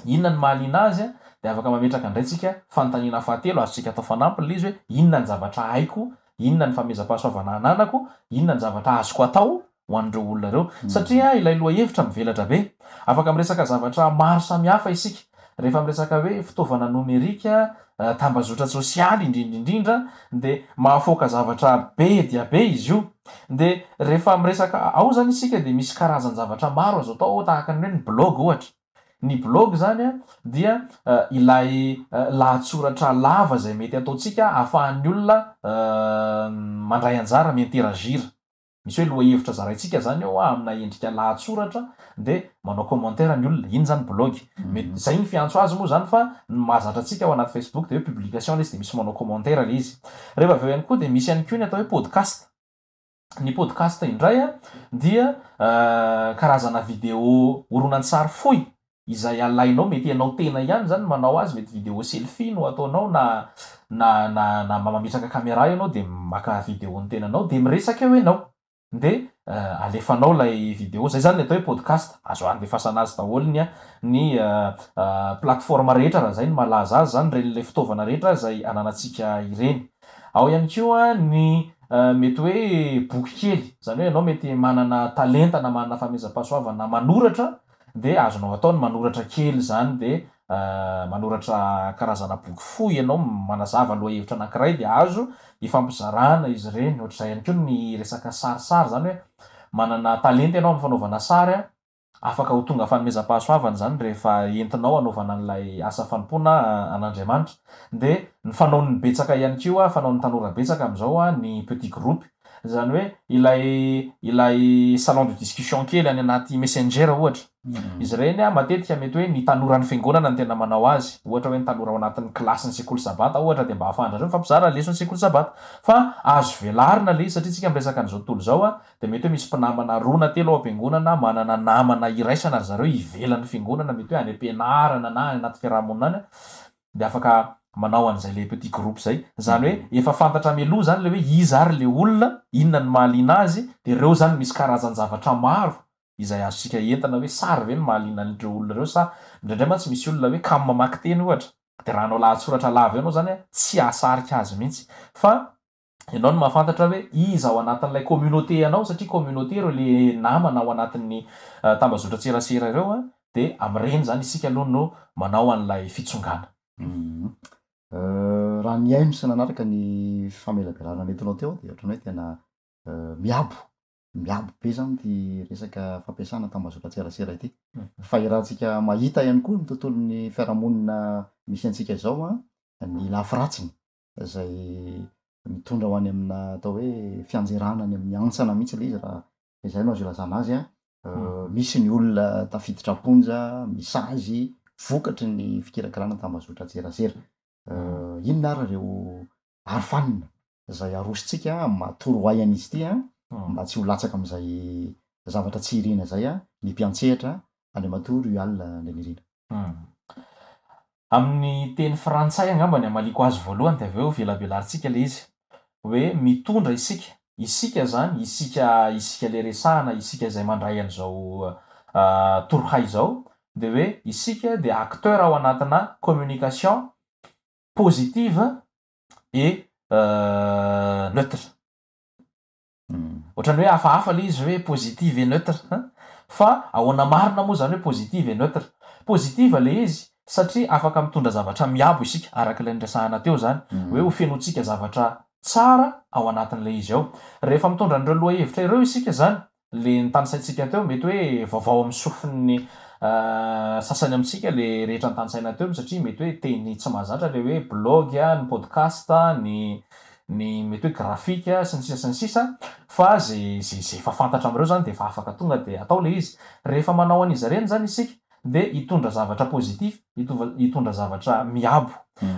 Inona no mahaliana azy? Dia afaka mametraka indray tsika fanontaniana fahatelo azontsika atao fanampiny ilay izy hoe inona ny zavatra haiko, inona ny fanomezam-pahasoavana ananako, inona ny zavatra azoko atao ho an'ireo olona ireo. Satria ilay lohahevitra mivelatra be. Afaka miresaka zavatra maro samihafa isika. Rehefa miresaka hoe fitaovana nomerika, tambazotran-tsosialy indrindra indrindra dia mahafaoka zavatra be dia be izy io. Dia rehefa miresaka ao izany isika dia misy karazan-javatra maro azo atao tahaka ny hoe ny blog ohatra. Ny blog izany dia ilay lahatsoratra lava izay mety ataontsika ahafahan'ny olona mandray anjara, mi-interagir. Misy hoe lohahevitra zaraintsika izany eo amina endrika lahatsoratra dia manao commentaire ny olona, iny izany blog. Mety, izay ny fiantso azy moa izany fa ny mahazatra antsika ao anaty Facebook dia hoe publication ilay izy dia misy manao commentaire ilay izy. Rehefa avy eo ihany koa dia misy ihany koa ny atao hoe podcast. Ny podcast indray dia karazana vidéo horonantsary fohy izay alainao, mety ianao tena ihany izany no manao azy, mety vidéo selfie no ataonao na na na na mametraka caméra ianao dia maka vidéo ny tenanao dia miresaka eo ianao dia alefanao ilay vidéo, izay izany ny atao hoe podcast, azo andefasana azy daholo ny ny plateforme rehetra raha izay no mahalaza azy izany, ireny ilay fitaovana rehetra izay ananantsika ireny. Ao ihany koa ny mety hoe boky kely, izany hoe ianao mety manana talenta na manana fanomezam-pahasoavana manoratra dia azonao atao ny manoratra kely izany dia manoratra karazana boky fohy ianao manazava lohahevitra anankiray dia azo ifampizarana izy ireny. Ohatr'izay ihany koa ny resaka sarisary, izany hoe manana talenta ianao amin'ny fanaovana sary Afaka ho tonga fanomezam-pahasoavana izany rehefa entinao hanaovana an'ilay asa fanompoana an'Andriamanitra. Dia ny fanaon'ny betsaka ihany koa, fanaon'ny tanora betsaka amin'izao ny petit groupe. Izany hoe ilay ilay salon de discussion kely any anaty messenger ohatra. Izy ireny matetika mety hoe ny tanoran'ny fiangonana no tena manao azy. Ohatra hoe ny tanora ao anatin'ny kilasin'ny sekoly sabata ohatra dia mba ahafahan-dry zareo mifampizara leson'ny sekoly sabata. Fa azo velarina ilay izy satria isika miresaka an'izao tontolo izao Dia mety hoe misy mpinamana roa na telo ao am-piangonana manana namana iraisana ry zareo ivelan'ny fiangonana, mety hoe any am-pianarana na any anaty fiaraha-monina any, dia afaka manao an'izay le petit groupe izay. Izany hoe efa fantatra mialoha izany ilay hoe iza ary ilay olona, inona no mahaliana azy, dia ireo izany misy karazan-javatra maro izay azontsika entina hoe sary ve no mahaliana an'ireo olona ireo sa indraindray mantsy misy olona hoe kamo mamaky teny ohatra, dia raha hanao lahatsoratra lava eo ianao izany tsy hahasarika azy mihitsy fa ianao no mahafantatra hoe iza ao anatin'ilay communauté anao satria communauté ireo le namana ao anatin'ny tambazotran-tserasera ireo an, dia amin'ireny izany isika aloha no manao an'ilay fitsongana. Raha nihaino sy nanaraka ny famelabelarana nentinao teo aho dia ohatran'ny hoe tena. Miabo, miabo be zany ity resaka fampiasana tambazotran-tserasera ity. Fa iarahantsika mahita ihany koa ny tontolon'ny fiarahamonina misy antsika izao an, ny lafy ratsiny izay mitondra ho any amina atao hoe fianjerana any amin'ny hantsana mihitsy ilay izy raha izay no azo ilazana azy an. Misy ny olona tafiditra am-ponja, misazy vokatry ny fikirakirana tambazotran-tserasera. Inona ary ireo arofanina izay arosontsika amin'ny maha torohay an'izy ity mba tsy ho latsaka amin'izay zavatra tsy irina izay ny mpiantsehatra Andriamatoa Ruyal Andrianirina. Amin'ny teny frantsay angamba ny hamaliako azy voalohany dia avy eo velabelarintsika ilay izy. Hoe mitondra isika, isika izany, isika, isika ilay resahana, isika izay mandray an'izao torohay izao, dia hoe isika dia acteur ao anatina communication positive et neutre. Ohatran'ny hoe hafahafa ilay izy hoe positive et neutre an! Fa ahoana marina moa izany hoe positive et neutre? Positive ilay izy satria afaka mitondra zavatra miabo isika, araka ilay niresahana teo izany, hoe ho fenointsika zavatra tsara ao anatin'ilay izy ao. Rehefa mitondra an'ireo lohahevitra ireo isika izany, Le notanisaintsika teo, mety hoe vaovao amin'ny sofin'ny sasany amintsika le rehetra notanisaina teo satria mety hoe teny tsy mahazatra le hoe blog, ny podcast, ny ny mety hoe graphique sy ny sisa sy ny sisa fa ze ze ze efa fantatra amin'ireo zany de efa afaka tonga de atao le izy. Rehefa manao an'izy ireny zany isika dia hitondra zavatra positif, hitondra zavatra miabo.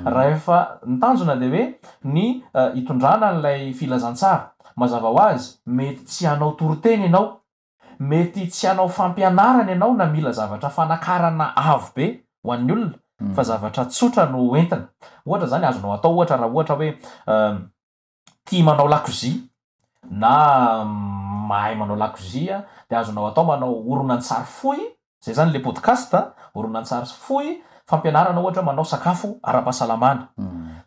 Rahefa ny tanjona dia hoe ny hitondrana an'ilay filazantsara. Mazava ho azy, mety tsy hanao toriteny ianao, mety tsy hanao fampianarana ianao na mila zavatra fanakarana avo be ho an'ny olona fa zavatra tsotra no hoentina. Ohatra izany azonao atao ohatra raha ohatra hoe tia manao lakozia na mahay manao lakozia dia azonao atao manao horonantsary fohy, zay zany le podcast, horonantsary fohy fampianarana ohatra hoe manao sakafo ara-pahasalamana.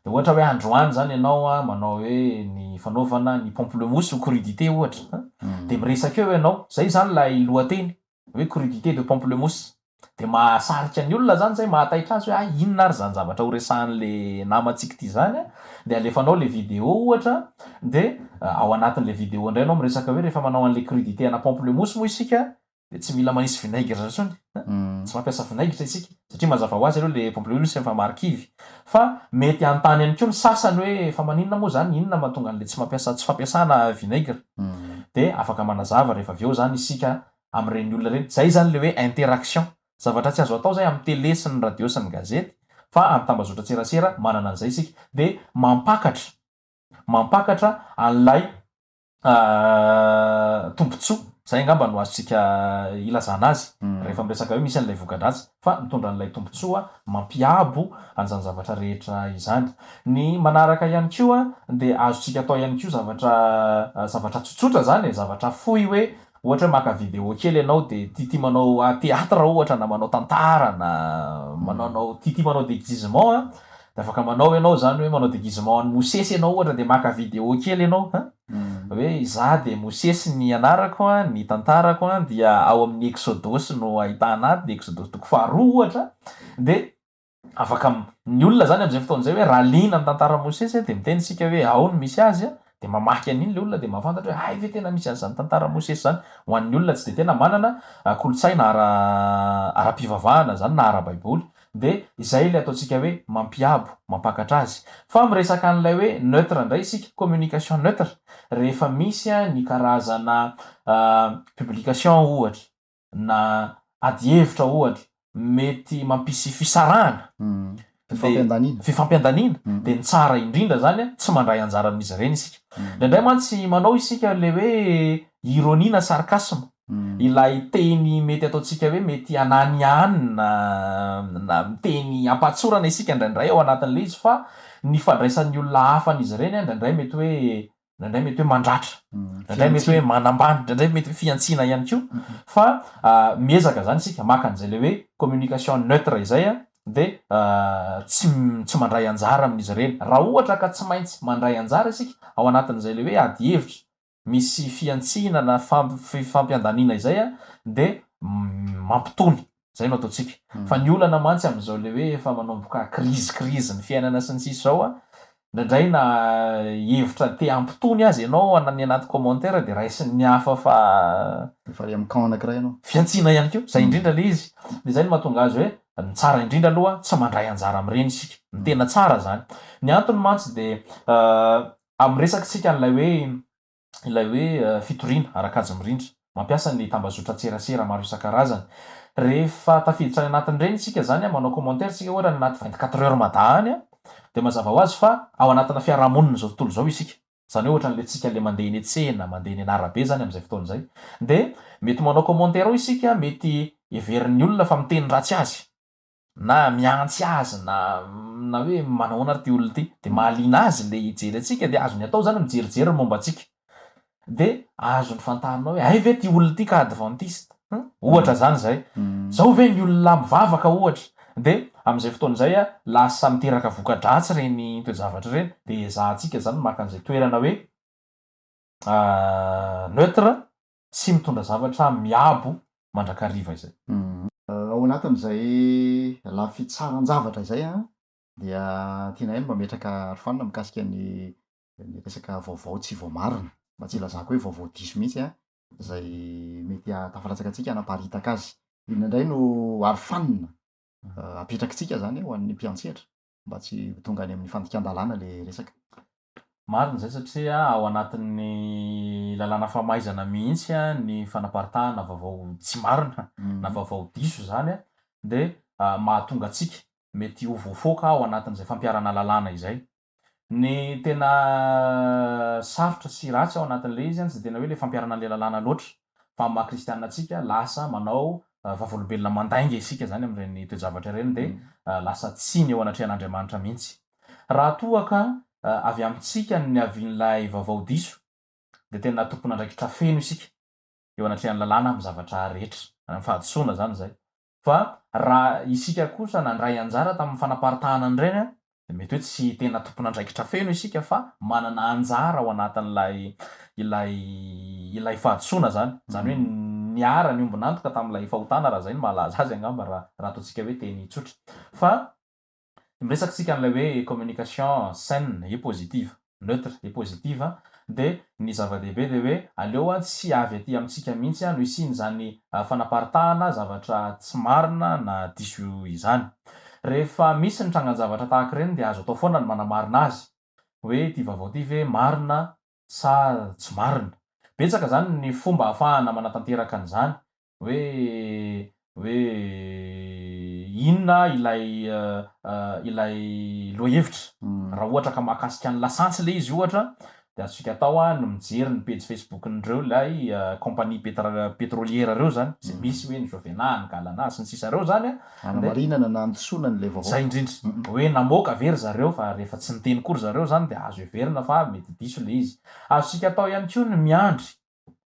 Dia ohatra hoe androany zany ianao manao hoe ny fanaovana ny pamplemousse ou crudité ohatra, dia miresaka eo ianao, zay zany ilay lohateny. hoe crudité de pamplemousse. Dia mahasarika ny olona zany zay, mahataitra azy hoe hay inona ary zany zavatra ho resahan'le namantsika ity zany an, dia alefanao le vidéo ohatra, dia ao anatin'le vidéo indray ianao miresaka hoe rehefa manao an'le crudité ana pamplemousse moa isika dia tsy mila manisy vinaigre intsony an, tsy mampiasa vinaigitra isika satria mazava ho azy aloha le pamplemousse efa marikivy, fa mety hanontany ihany koa ny sasany hoe fa maninona moa zany, inona mahatonga an'le tsy mampiasa tsy fampiasana vinaigre, dia afaka manazava rehefa avy eo zany isika amin'ireny olona ireny. Izay izany ilay hoe interaction. Zavatra tsy azo atao izay amin'ny télé sy ny radio sy ny gazety fa amin'ny tambazotran-tserasera manana an'izay isika. Dia mampakatra, mampakatra an'ilay tombontsoa. Izay angamba no azontsika ilazana azy rehefa miresaka hoe misy an'ilay voka-dratsy fa mitondra an'ilay tombontsoa mampiabo an'izany zavatra rehetra izany. Ny manaraka ihany koa dia azontsika atao ihany koa zavatra zavatra tsotsotra izany e, zavatra fohy hoe Ohatra hoe maka vidéo kely ianao dia tiatia manao théâtre ohatra na manao tantara na manaonao tiatia manao déguisement an, dia afaka manao ianao izany hoe manao déguisement an'i Mosesy ianao ohatra dia maka vidéo kely ianao an, hoe izaho dia Mosesy ny anarako an, ny tantarako an dia ao amin'ny Eksodosy no ahitana ahy, dia Eksodosy toko faharoa ohatra, dia Afaka ny olona zany amin'izay fotoana izay hoe raha liana ny tantaran'i Mosesy dia miteny isika hoe ao no misy azy dia mamaky an'iny ilay olona dia mahafantatra hoe hay ve tena misy an'izany tantaran'i Mosesy izany. Ho an'ny olona tsy dia tena manana kolontsaina ara ara-pivavahana izany na ara-baiboly dia izay ilay ataontsika hoe mampiabo, mampakatra azy. Fa miresaka an'ilay hoe neutre indray isika, communication neutre, rehefa misy ny karazana publication ohatra na adihevitra ohatra mety mampisy fisarahana, Fifampiandaniana. Fifampiandaniana, dia ny tsara indrindra izany an, tsy mandray anjara amin'izy ireny isika. Indraindray mantsy manao isika ilay hoe ironie na sarcasme, ilay teny mety ataontsika hoe mety hananihany na na miteny am-pahatsorana isika indraindray ao anatin'ilay izy fa ny fandraisan'ny olona hafa an'izy ireny an, indraindray mety hoe indraindray mety hoe mandratra, indraindray mety hoe manambany, indraindray mety hoe fihantsiana ihany koa, fa miezaka zany isika maka an'izay le hoe communication neutre izay an, de tsy tsy mandray anjara amin'izy ireny. Raha ohatra ka tsy maintsy mandray anjara isika ao anatin'izay le hoe ady hevitra misy fihantsiana na fifampiandaniana izay an, de mampitony, zay no ataontsika. Fa ny olana mantsy amin'izao le hoe efa manomboka crise crise ny fiainana sy ny sisa izao an, Indraindray na hevitra te hampitony aza ianao any anaty commentaire dia raisin'ny hafa fa. Efa ary amin'ny camp anankiray ianao. Fihantsiana ihany koa. Izay indrindra ilay izy. Dia izay no mahatonga azy hoe ny tsara indrindra aloha tsy mandray anjara amin'ireny isika. Ny tena tsara izany. Ny antony mantsy dia amin'ny resakitsika an'ilay hoe ilay hoe fitoriana ara-kajy mirindra, mampiasa ny tambazotran-tserasera maro isan-karazany. Rehefa tafiditra any anatin'ireny isika izany, manao commentaire isika ohatra any anaty 24 heures mada any, dia mazava ho azy fa ao anatina fiarahamonin'izao tontolo izao isika. Izany hoe ohatran'ilay tsika ilay mandeha eny an-tsena, mandeha eny an'arabe izany amin'izay fotoana izay. Dia mety manao commentaire ao isika, mety heverin'ny olona fa miteny ratsy azy. na mihantsy azy na na hoe manahoana ary ity olona ity, dia mahaliana azy ilay hijery antsika dia azony atao izany mijerijery ny momba antsika, dia azony fantarina hoe hay ve ity olona ity ka adventiste hum, ohatra izany izay, izao ve ny olona mivavaka ohatra, dia amin'izay fotoana izay lasa miteraka voka-dratsy ireny toe-javatra ireny, dia ezahantsika izany maka an'izay toerana hoe neutre sy mitondra zavatra miabo mandrakariva izay. Ao anatin'izay lafitsaran-javatra izay dia tianay ny mametraka arofanina mikasika ny ny resaka vaovao tsy voamarina, mba tsy hilazako hoe vaovao diso mihitsy izay mety hahatafalatsaka antsika hanaparitaka azy. Inona indray no arofanina apetrakitsika izany ho an'ny mpiantsehatra mba tsy ho tonga any amin'ny fandikan-dalàna ilay resaka? Marina izay satria ao anatin'ny lalàna famaizana mihitsy ny fanaparitahana vaovao tsy marina na vaovao diso izany dia mahatonga antsika mety ho voafoaka ao anatin'izay fampiharana lalàna izay. Ny tena sarotra sy ratsy ao anatin'ilay izy tsy dia tena hoe ilay fampiharana an'ilay lalàna loatra fa amin'ny maha kristianina antsika lasa manao vavolombelona mandainga isika izany amin'ireny toe-javatra ireny dia lasa tsiny eo anatrehan'Andriamanitra mihitsy. Raha toa ka avy amintsika ny niavian'ilay vaovao diso, dia tena tompon'andraikitra feno isika eo anatrehan'ny lalàna amin'ny zavatra rehetra, amin'ny fahadisoana izany izay. Fa raha isika kosa nandray anjara tamin'ny fanaparitahana an'ireny, dia mety hoe tsy tena tompon'andraikitra feno isika fa manana anjara ao anatin'ilay ilay ilay fahadisoana izany. Izany hoe niara-niombon'antoka tamin'ilay fahotana raha izay no mahalaza azy angamba raha raha ataontsika hoe teny tsotra. Fa Miresaka tsika an'ilay hoe communication saine et positive, neutre et positive dia ny zava-dehibe dia hoe aleo tsy avy aty amintsika mihitsy no hisian'izany fanaparitahana zavatra tsy marina na diso izany. Rehefa misy ny trangan-javatra tahaka ireny dia azo atao foana ny manamarina azy hoe ity vaovao ity ve marina sa tsy marina. Betsaka izany ny fomba ahafahana manatanteraka an'izany hoe hoe inona ilay ilay lohahevitra. Raha ohatra ka mahakasika ny lasantsy ilay izy ohatra dia azontsika atao ny mijery ny pejy Facebook-n'ireo ilay compagnie petra- pétrolière ireo izany, izay misy hoe ny Jovena, ny Galana sy ny sisa ireo izany an. Hanamarinana na handisoana an'ilay vaovao. Izay indrindra. Hoe namoaka ve ry zareo fa rehefa tsy niteny koa ry zareo izany dia azo heverina fa mety diso ilay izy. Azontsika atao ihany koa ny miandry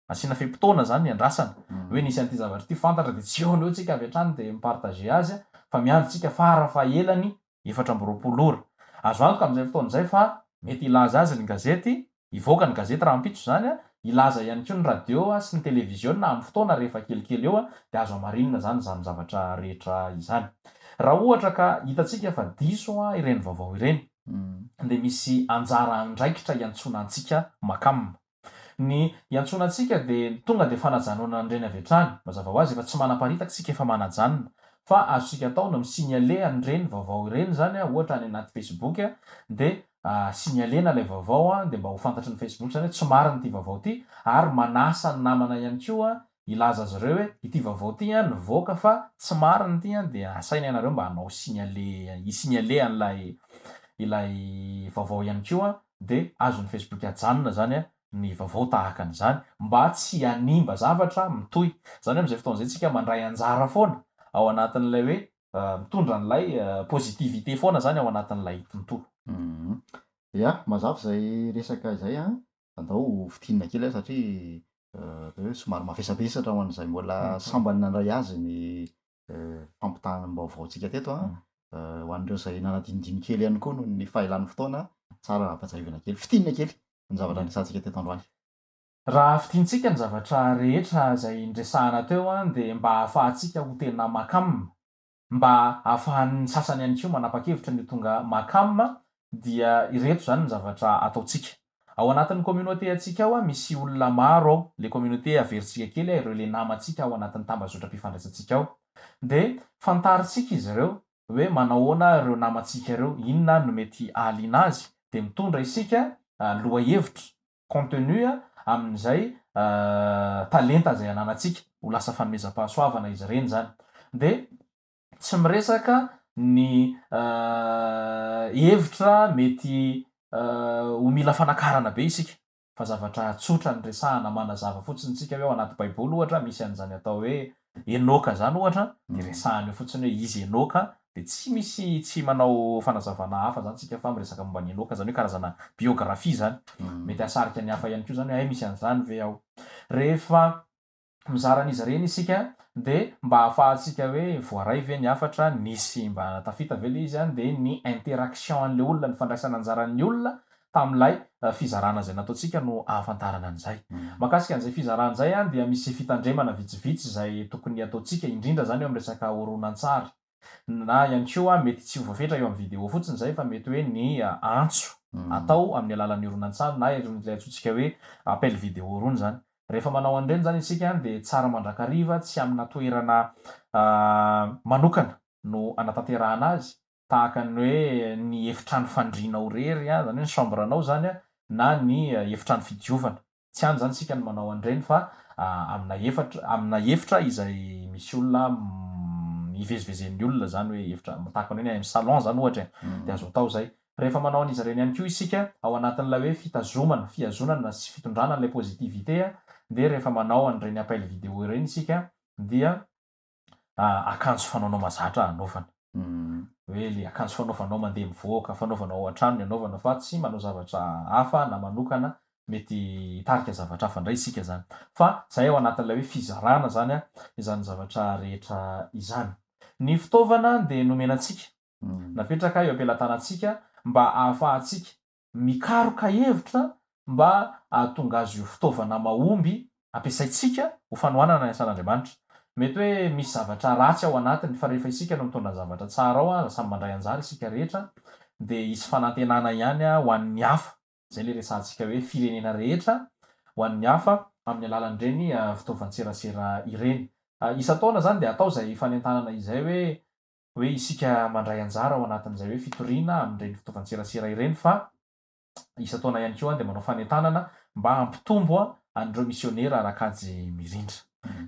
Asiana fe-potoana izany iandrasana, hoe nisy an'ity zavatra ity fantatra dia tsy eo no eo tsika avy hatrany dia mi-partager azy fa miandry tsika fara fahelany 24 ora. Azo antoka amin'izay fotoana izay fa mety hilaza azy ny gazety, hivoaka ny gazety rahampitso izany, hilaza ihany koa ny radio sy ny televiziona amin'ny fotoana rehefa kelikely eo dia azo hamarinina izany izany zavatra rehetra izany. Raha ohatra ka hitantsika fa diso ireny vaovao ireny dia misy anjara andraikitra iantsoana antsika Macam. Ny iantsoana antsika dia tonga dia fanajanonana an'ireny avy hatrany. Mazava ho azy efa tsy manaparitaka isika efa manajanona. Fa azontsika atao ny mi-signaler an'ireny vaovao ireny izany ohatra any anaty Facebook dia signaler-na ilay vaovao dia mba ho fantatry ny Facebook izany hoe tsy marina ity vaovao ity ary manasa ny namana ihany koa hilaza azy ireo hoe ity vaovao ity nivoaka fa tsy marina ity dia asaina ianareo mba hanao signaler hi-signaler an'ilay ilay vaovao ihany koa dia azon'ny Facebook ajanona izany ny vaovao tahaka an'izany mba tsy hanimba zavatra mitohy. Izany hoe amin'izay fotoana izay tsika mandray anjara foana ao anatin'ilay hoe mitondra an'ilay positivité foana izany ao anatin'ilay tontolo. Ya, mazava izay resaka izay an! Andao ho fintinina kely aho satria atao hoe somary mavesabesatra ho an'izay mbola sambany nandray azy ny fampitam-baovaontsika teto an! Ho an'ireo izay nanadinodino kely ihany koa noho ny fahelan'ny fotoana, tsara ampatsiahivina kely, fintinina kely ny zavatra niresahantsika teto androany. Raha fintintsika ny zavatra rehetra izay niresahana teo an, dia mba ahafahantsika ho tena makam, mba ahafahan'ny sasany ihany koa manapa-kevitra ny ho tonga makam. dia ireto izany ny zavatra ataontsika. Ao anatin'ny communauté antsika ao misy olona maro ao, le communauté averintsika kely ireo le namantsika ao anatin'ny tambazotram-pifandraisantsika ao. Dia fantarintsika izy ireo hoe manahoana ireo namantsika ireo, inona no mety hahaliana azy, dia mitondra isika lohahevitra, contenu, amin'izay talenta izay ananantsika, ho lasa fanomezam-pahasoavana izy ireny izany. Dia tsy miresaka ny hevitra mety ho mila fanakarana be isika fa zavatra tsotra no resahana, manazava fotsiny isika hoe ao anaty baiboly ohatra misy an'izany atao hoe Enoka izany ohatra dia resahana eo fotsiny hoe izy Enoka dia tsy misy tsy manao fanazavana hafa izany isika fa miresaka momba an'i Enoka izany hoe karazana biographie izany, mety hahasarika ny hafa ihany koa izany hoe hay misy an'izany ve ao. Rehefa mizara an'izy ireny isika dia mba ahafahantsika hoe voaray ve ny hafatra, nisy mba tafita ve ilay izy an, dia ny interaction an'ilay olona, ny fandraisana anjaran'ny olona tamin'ilay fizarana izay nataontsika no ahafantarana an'izay. Mahakasika an'izay fizarana izay an, dia misy fitandremana vitsivitsy izay tokony hataontsika, indrindra izany eo amin'ny resaka horonantsary. Na ihany koa mety tsy ho voafetra eo amin'ny video fotsiny izay fa mety hoe ny antso atao amin'ny alalan'ny horonantsary na irony ilay antsointsika hoe appel video irony izany. Rehefa manao an'ireny izany isika dia tsara mandrakariva tsy amina toerana manokana no anatanterahana azy tahaka ny hoe ny efitrano fandrianao irery, izany hoe ny chambre-nao izany na ny efitrano fidiovana. Tsy any izany isika no manao an'ireny fa amina efatra amina efitra izay misy olona ivezivezen'ny olona izany hoe efitra tahaka ny hoe ny any amin'ny salon izany ohatra e, dia azo atao izay. Rehefa manao an'izy ireny ihany koa isika ao anatin'ilay hoe fitazomana, fihazonana sy fitondrana an'ilay positivité dia rehefa manao an'ireny appel vidéo ireny isika dia akanjo fanaonao mazatra anaovana. Hoe le akanjo fanaovanao mandeha mivoaka, fanaovanao ao an-trano ny anaovana fa tsy manao zavatra hafa na manokana mety hitarika zavatra hafa indray isika izany. Fa izay ao anatin'ilay hoe fizarana izany izany zavatra rehetra izany. Ny fitaovana dia nomena antsika, napetraka eo am-pelatanantsika mba ahafahantsika mikaroka hevitra mba hahatonga azy ho fitaovana mahomby ampiasaintsika ho fanohanana ny asan'Andriamanitra. Mety hoe misy zavatra ratsy ao anatiny, fa rehefa isika no mitondra ny zavatra tsara ao, raha samy mandray anjara isika rehetra, dia hisy fanantenana ihany ho an'ny hafa. Izay ilay resahantsika hoe firenena rehetra ho an'ny hafa amin'ny alalan'ireny fitaovan-tserasera ireny. Isan-taona izany dia atao izay fanentanana izay hoe hoe isika mandray anjara ao anatin'izay hoe fitoriana amin'ireny fitaovan-tserasera ireny fa isan-taona ihany koa dia manao fanentanana mba hampitombo an'ireo misionera ara-kajy mirindra.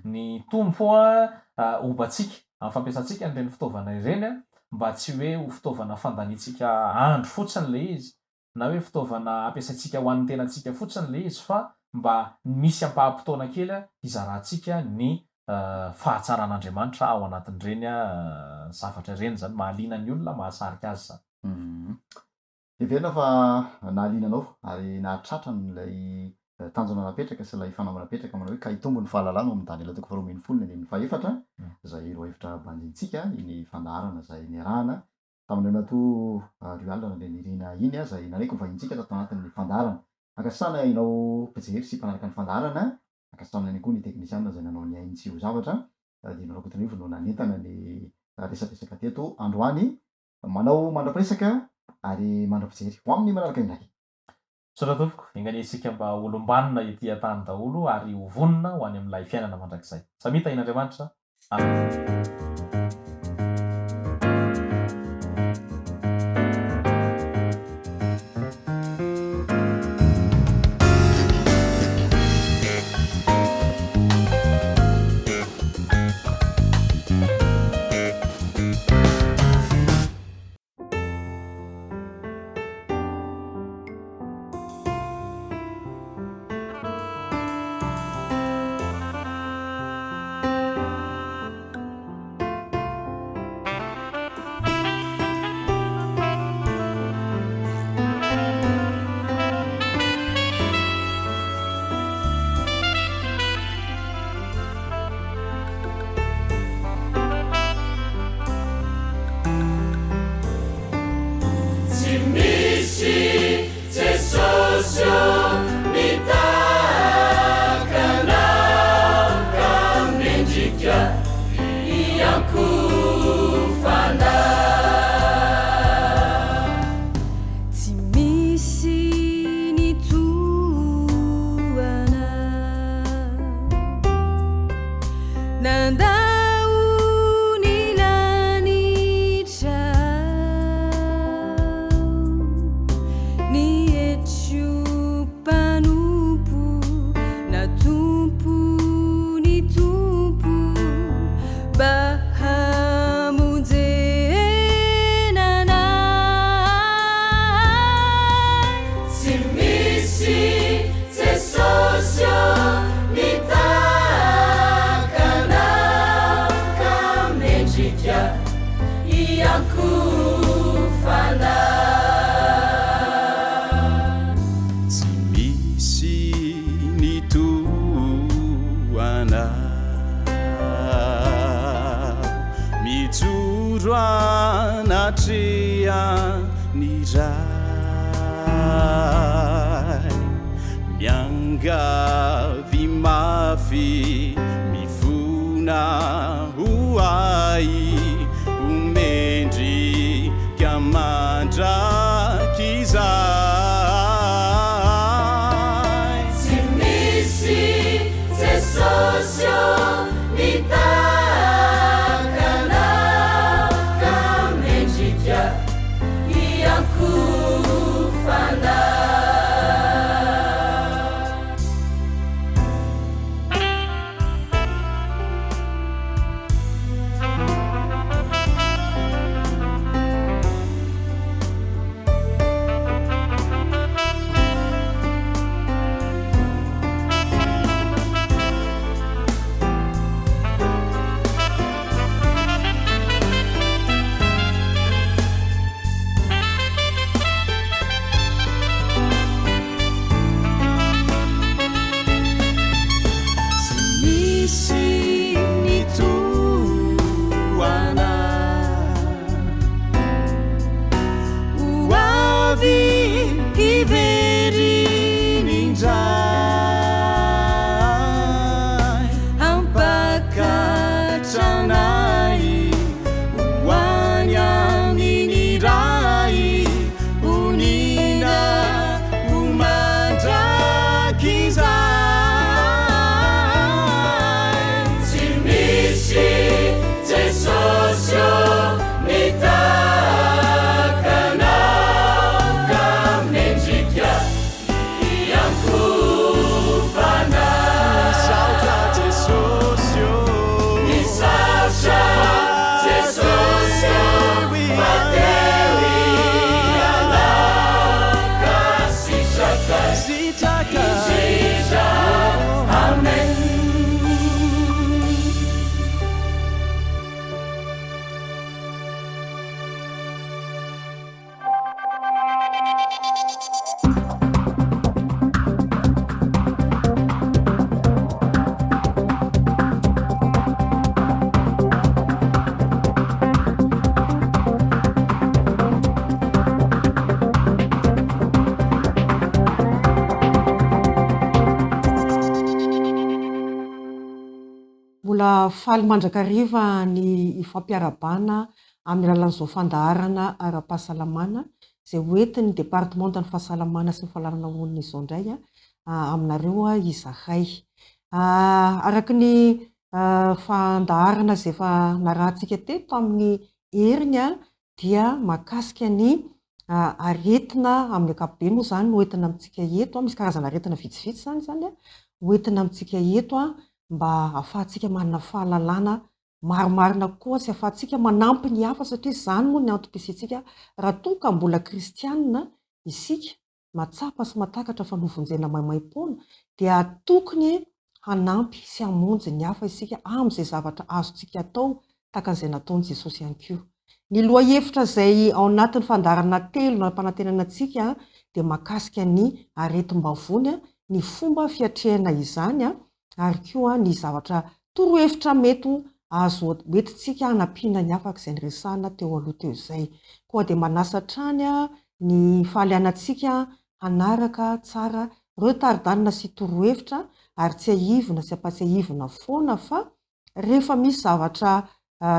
Ny Tompo homba antsika amin'ny fampiasantsika an'ireny fitaovana ireny mba tsy hoe ho fitaovana fandaniantsika andro fotsiny ilay izy na hoe fitaovana ampiasaintsika ho an'ny tenantsika fotsiny ilay izy fa mba misy ampaham-potoana kely hizarantsika ny fahatsaran'Andriamanitra ao anatin'ireny zavatra ireny izany, mahaliana ny olona, mahasarika azy izany. Heverina fa nahaliana anao ary nahatratra an'ilay tanjona napetraka sy ilay fanamby napetraka manao hoe ka hitombo ny fahalalana ao amin'ny Daniela toko faharoa ambinifolo ny andininy fahefatra izay lohahevitra banjinintsika iny fandaharana izay niarahana Tamin'Andriamatoa Rual Randrianirina iny izay nanaiky ho vahintsika tato anatin'ny fandaharana. Ankasitrahana ianao mpijery sy mpanaraka ny fandaharana, ankasitrahana ihany koa ny teknisianina izay nanao ny ainy tsy ho zavatra, Dino Rakotonaivo no nanentana ny resadresaka teto androany. Manao mandra-piresaka ary mandra-pijery. Ho amin'ny manaraka indray. Misaotra tompoko, enga anie isika mba ho olom-banona ety an-tany daholo ary ho vonona ho any amin'ilay fiainana mandrakizay. Samia tahian'Andriamanitra. Amen. Mijoro anatrehan'ny Ray. Miangavy mafy mifona ho ahy ho mendrika mandrakizay. Tsy misy Jesosy ô ny tahaka anao ka mendrika hiankofanao. Tsy misy ny tohana Ho avy hiverina indray Hampakatra anay ho any amin'ny Ray Honina ho mandrakizay. Tsy misy Jesosy ô ny tahaka anao ka mendrika hiankofanao. Misaotra Jesosy ô. Misaotra Jesosy ô fa teo Ianao ka sitrakay indrindra. Amen. Mbola faly mandrakariva ny hifampiarahabana amin'ny alalan'izao fandaharana ara-pahasalamana izay hoentin'ny departemantan'ny fahasalamana sy ny fahalalana honina izao indray aminareo izahay. Araka ny fandaharana izay efa narahantsika teto tamin'ny heriny dia mahakasika ny aretina amin'ny ankapobeny moa izany no hoentina amintsika eto, misy karazana aretina vitsivitsy izany izany hoentina amintsika eto mba hahafahantsika manana fahalalana marimarina kokoa sy hahafahantsika manampy ny hafa satria izany moa ny antom-pisiantsika raha toa ka mbola kristianina isika mahatsapa sy mahatakatra fa novonjena maimaimpoana dia tokony hanampy sy hamonjy ny hafa isika amin'izay zavatra azontsika atao tahaka an'izay nataon'i Jesosy ihany koa. Ny lohahevitra izay ao anatin'ny fandaharana telo nampanantenana antsika dia mahakasika ny aretim-bavony, ny fomba fiatrehana izany ary koa ny zavatra torohevitra mety ho azo hoentintsika hanampiana ny hafa araka izay niresahana teo aloha teo izay. Koa dia manasa hatrany ny fahalianantsika hanaraka tsara ireo tari-dalana sy torohevitra ary tsiahivina sy ampatsiahivina foana fa rehefa misy zavatra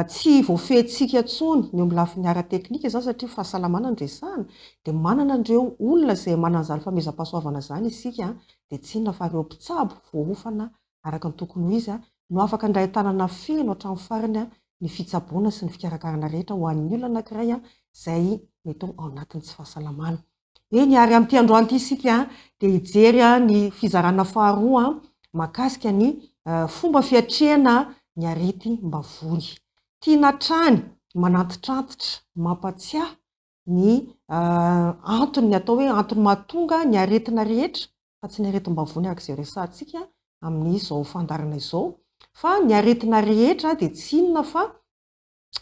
tsy voafehintsika intsony ny eo amin'ny lafiny ara-teknika izany satria fahasalamana no resahana dia manana an'ireo olona izay manana an'izany fanomezam-pahasoavana izany isika dia tsy inona fa ireo mpitsabo voaofana araka ny tokony ho izy no afaka handray an-tanana feno hatramin'ny farany ny fitsaboana sy ny fikarakarana rehetra ho an'ny olona anankiray izay mety ho ao anatin'ny tsy fahasalamana. Eny ary amin'ity androany ity isika dia hijery ny fizarana faharoa mahakasika ny fomba fiatrehana ny aretim-bavony. Tiana hatrany manantitrantitra, mampatsiahy ny antony, ny atao hoe antony mahatonga ny aretina rehetra fa tsy ny aretim-bavony araka izay resahantsika amin'izao fandaharana izao fa ny aretina rehetra dia tsy inona fa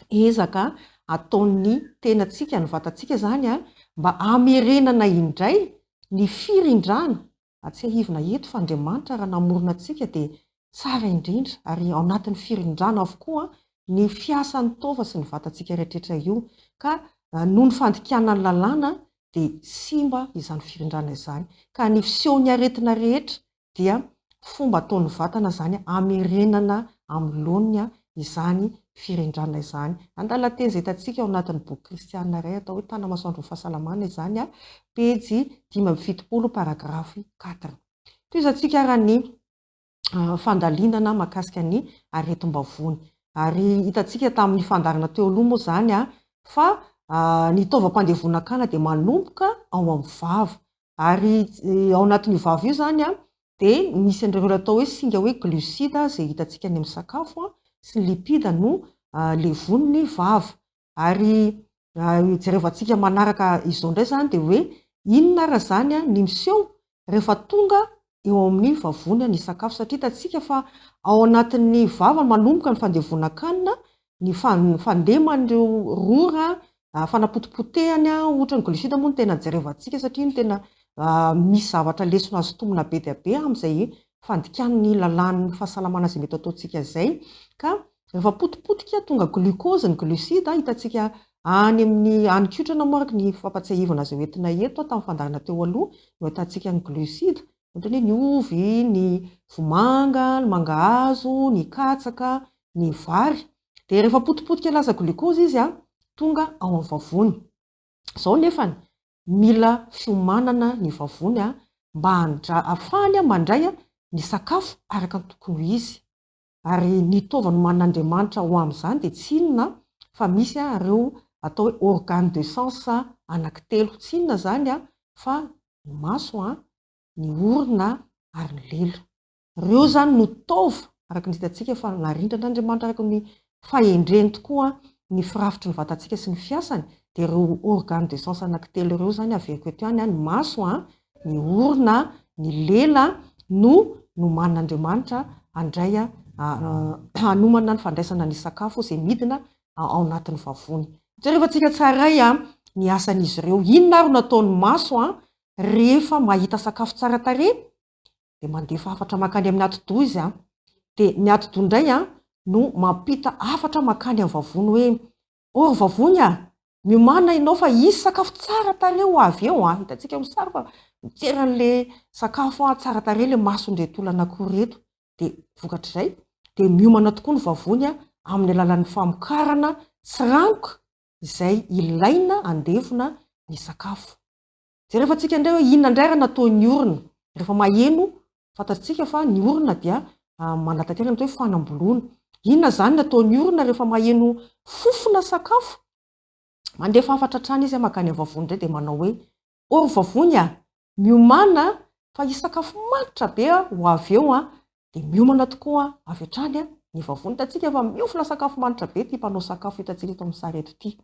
ezaka ataon'ny tenantsika, ny vatantsika izany mba hamerenana indray ny firindrana, atsiahivina eto fa Andriamanitra raha namorona antsika dia tsara indrindra ary ao anatin'ny firindrana avokoa. ny fiasan'ny taova sy ny vatantsika rehetrretra io ka noho ny fandikana ny lalàna dia simba izany firindrana izany ka ny fisehon'ny aretina rehetra dia fomba ataon'ny vatana izany hamerenana amin'ny laoniny izany firindrana izany. Andalan-teny izay hitantsika ao anatin'ny boky kristianina iray atao hoe Tanamasoandron'ny Fahasalamana izany, pejy 75 paragrafy quatre. Tohizantsika ara ny fandalinana mahakasika ny aretim-bavony. Ary hitantsika tamin'ny fandaharana teo aloha moa izany fa ny taovam-pandevonan-kanina dia manomboka ao amin'ny vava. Ary ao anatin'io vava io izany dia misy an'ireo atao hoe singa hoe glucide izay hitantsika any amin'ny sakafo sy ny lipide no levonin'ny vava. Ary jerevantsika manaraka izao indray izany dia hoe inona ary izany ny miseho rehefa tonga eo amin'ny vavony ny sakafo satria hitantsika fa ao anatin'ny vava manomboka ny fandevonan-kanina, ny fandeman'ireo rora, fanapotipotehany, ohatra ny glucide moa no tena jerevantsika satria iny tena misy zavatra lesona azo tomina be dia be amin'izay fandikana ny lalàn'ny fahasalamana izay mety ataontsika izay ka Rehefa potipotika tonga glucose ny glucide, hitantsika any amin'ny hanin-kotrana moa araka ny fampatsiahivana izay hoentina eto tamin'ny fandaharana teo aloha no ahitantsika ny glucide, ohatra ny hoe ny ovy, ny vomanga, ny mangahazo, ny katsaka, ny vary. Dia rehefa potipotika lasa glucose izy tonga ao amin'ny vavony. Izao nefany, mila fiomanana ny vavony mba ahafahany mandray ny sakafo araka ny tokony ho izy. Ary ny taova nomanin'Andriamanitra ho amin'izany dia tsy inona fa misy ireo atao hoe organes de sens anankitelo. Tsy inona izany fa ny maso, ny orona ary ny lela. Ireo izany no taova araka ny hitantsika fa narindran'Andriamanitra araka ny fahendreny tokoa ny firafitry ny vatantsika sy ny fiasany dia ireo organes de sens anankitelo ireo izany averiko eto ihany, ny maso, ny orona, ny lela no nomanin'Andriamanitra handray hanomana ny fandraisana ny sakafo izay midina ao anatin'ny vavony. Jerevantsika tsara ny asan'izy ireo. Inona ary no ataon'ny maso rehefa mahita sakafo tsara tarehy? Dia mandefa hafatra mankany amin'ny atidoha izy. Dia ny atidoha indray no mampita hafatra mankany amin'ny vavony hoe, Ô ry vavony a! Miomàna ianao fa hisy sakafo tsara tarehy ho avy eo an! Hitantsika amin'ny sary fa mijery an'ilay sakafo tsara tarehy ilay mason'ireto olona anankiroa ireto. Dia vokatr'izay dia miomana tokoa ny vavony amin'ny alalan'ny famokarana tsiranoka izay ilaina handevona ny sakafo. Jerevantsika indray hoe inona indray ary nataon'ny orona. Rehefa maheno, fantatsika fa ny orona dia manatanteraka ny atao hoe fanamboloana. Inona izany ny ataon'ny orona rehefa maheno fofona sakafo? Mandefa hafatra hatrany izy mankany amin'ny vavony indray dia manao hoe, Ô ry vavony a! Miomàna fa hisy sakafo manitra be ho avy eo an! Dia miomana tokoa avy hatrany ny vavony. Hitantsika fa miofona sakafo manitra be ity mpanao sakafo hitantsika eto amin'ny sary eto ity.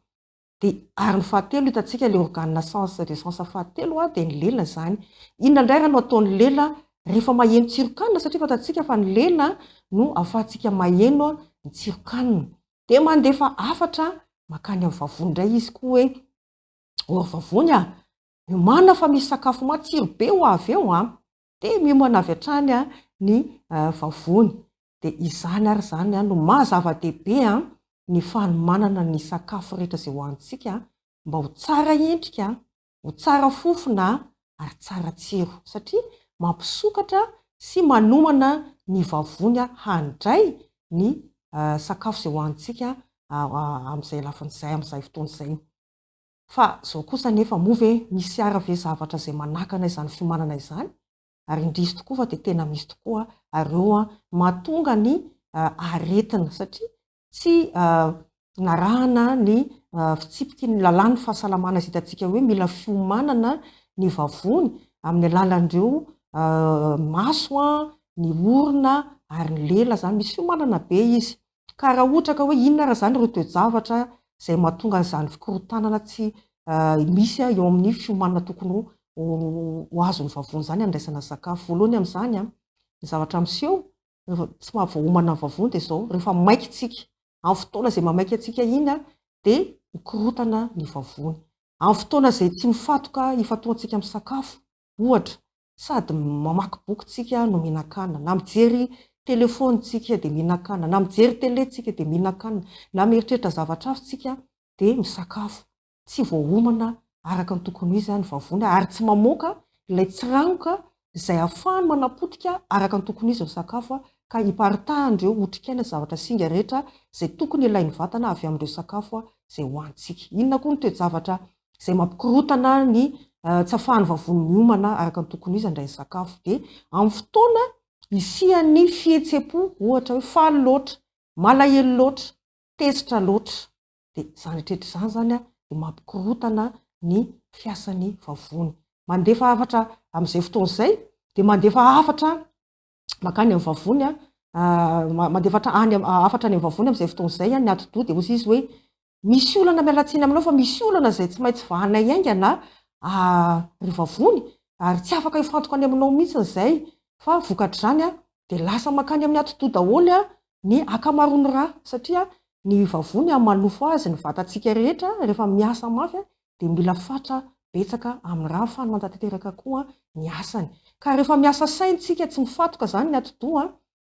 Dia ary ny fahatelo hitantsika ilay organe sens de sens fahatelo dia ny lela izany. Inona indray ary no ataon'ny lela rehefa maheno tsiron-kanina satria fantatsika fa ny lela no ahafahantsika maheno ny tsiron-kanina. Dia mandefa hafatra mankany amin'ny vavony indray izy koa hoe, ô ry vavony a, miomàna fa misy sakafo matsiro be ho avy eo an! Dia miomana avy hatrany ny vavony. Dia izany ary izany no maha zava-dehibe ny fanomanana ny sakafo rehetra izay hohanintsika mba ho tsara endrika, ho tsara fofona ary tsara tsiro satria mampisokatra sy manomana ny vavony handray ny sakafo izay hohanintsika amin'izay lafiny izay, amin'izay fotoana izay. Fa izao kosa anefa, moa ve misy ara ve zavatra izay manakana izany fiomanana izany? Ary indrisy tokoa fa dia tena misy tokoa ary eo mahatonga ny aretina satria tsy narahana ny fitsipiky ny lalàn'ny fahasalamana izay hitantsika hoe mila fiomanana ny vavony amin'ny alalan'ireo maso, ny orona ary ny lela izany, misy fiomanana be izy. Ka raha ohatra ka hoe inona ary izany ireo toe-javatra izay mahatonga an'izany fikorontanana tsy misy eo amin'ny fiomanana tokony ho azon'ny vavony izany handraisana sakafo. Voalohany amin'izany, ny zavatra miseho rehefa tsy mahavoaomana ny vavony dia izao, rehefa maika isika, amin'ny fotoana izay mahamaika antsika iny dia mikorontana ny vavony. Amin'ny fotoana izay tsy mifatoka ifantohantsika amin'ny sakafo, ohatra, sady mamaky boky tsika no mihinan-kanina, na mijery telefaonitsika dia mihinan-kanina, na mijery tele tsika dia mihinan-kanina, na mieritreritra zavatra hafa tsika dia misakafo. Tsy voaomana araka ny tokony ho izy ny vavony ary tsy mamoaka ilay tsiranoka izay ahafahany manapotika araka ny tokony ho izy ny sakafo ka hiparitahan'ireo otrikaina sy zavatra singa rehetra izay tokony ilain'ny vatana avy amin'ireo sakafo izay hohanintsika. Inona koa ny toe-javatra izay mampikorontana ny tsy ahafahan'ny vavony miomana araka ny tokony ho izy handray ny sakafo? Dia amin'ny fotoana isian'ny fihetseham-po, ohatra hoe faly loatra, malahelo loatra, tezitra loatra. Dia izany rehetrarehetra izany izany dia mampikorontana ny fiasan'ny vavony. Mandefa hafatra amin'izay fotoana izay dia mandefa hafatra mankany amin'ny vavony, mandefa any hafatra any amin'ny vavony amin'izay fotoana izay ny atidoha dia hoy izy hoe misy olana miala tsiny aminao fa misy olana izay tsy maintsy vahanay haingana ry vavony ary tsy afaka hifantoka any aminao mihitsy izay fa vokatr'izany dia lasa mankany amin'ny atidoha daholo ny ankamaroan'ny rà satria ny vavony amin'ny maha-nofo azy ny vatantsika rehetra rehefa miasa mafy dia mila fatra betsaka amin'ny rà ahafahany manatanteraka koa ny asany. Ka rehefa miasa saina isika tsy mifatoka izany ny atidoha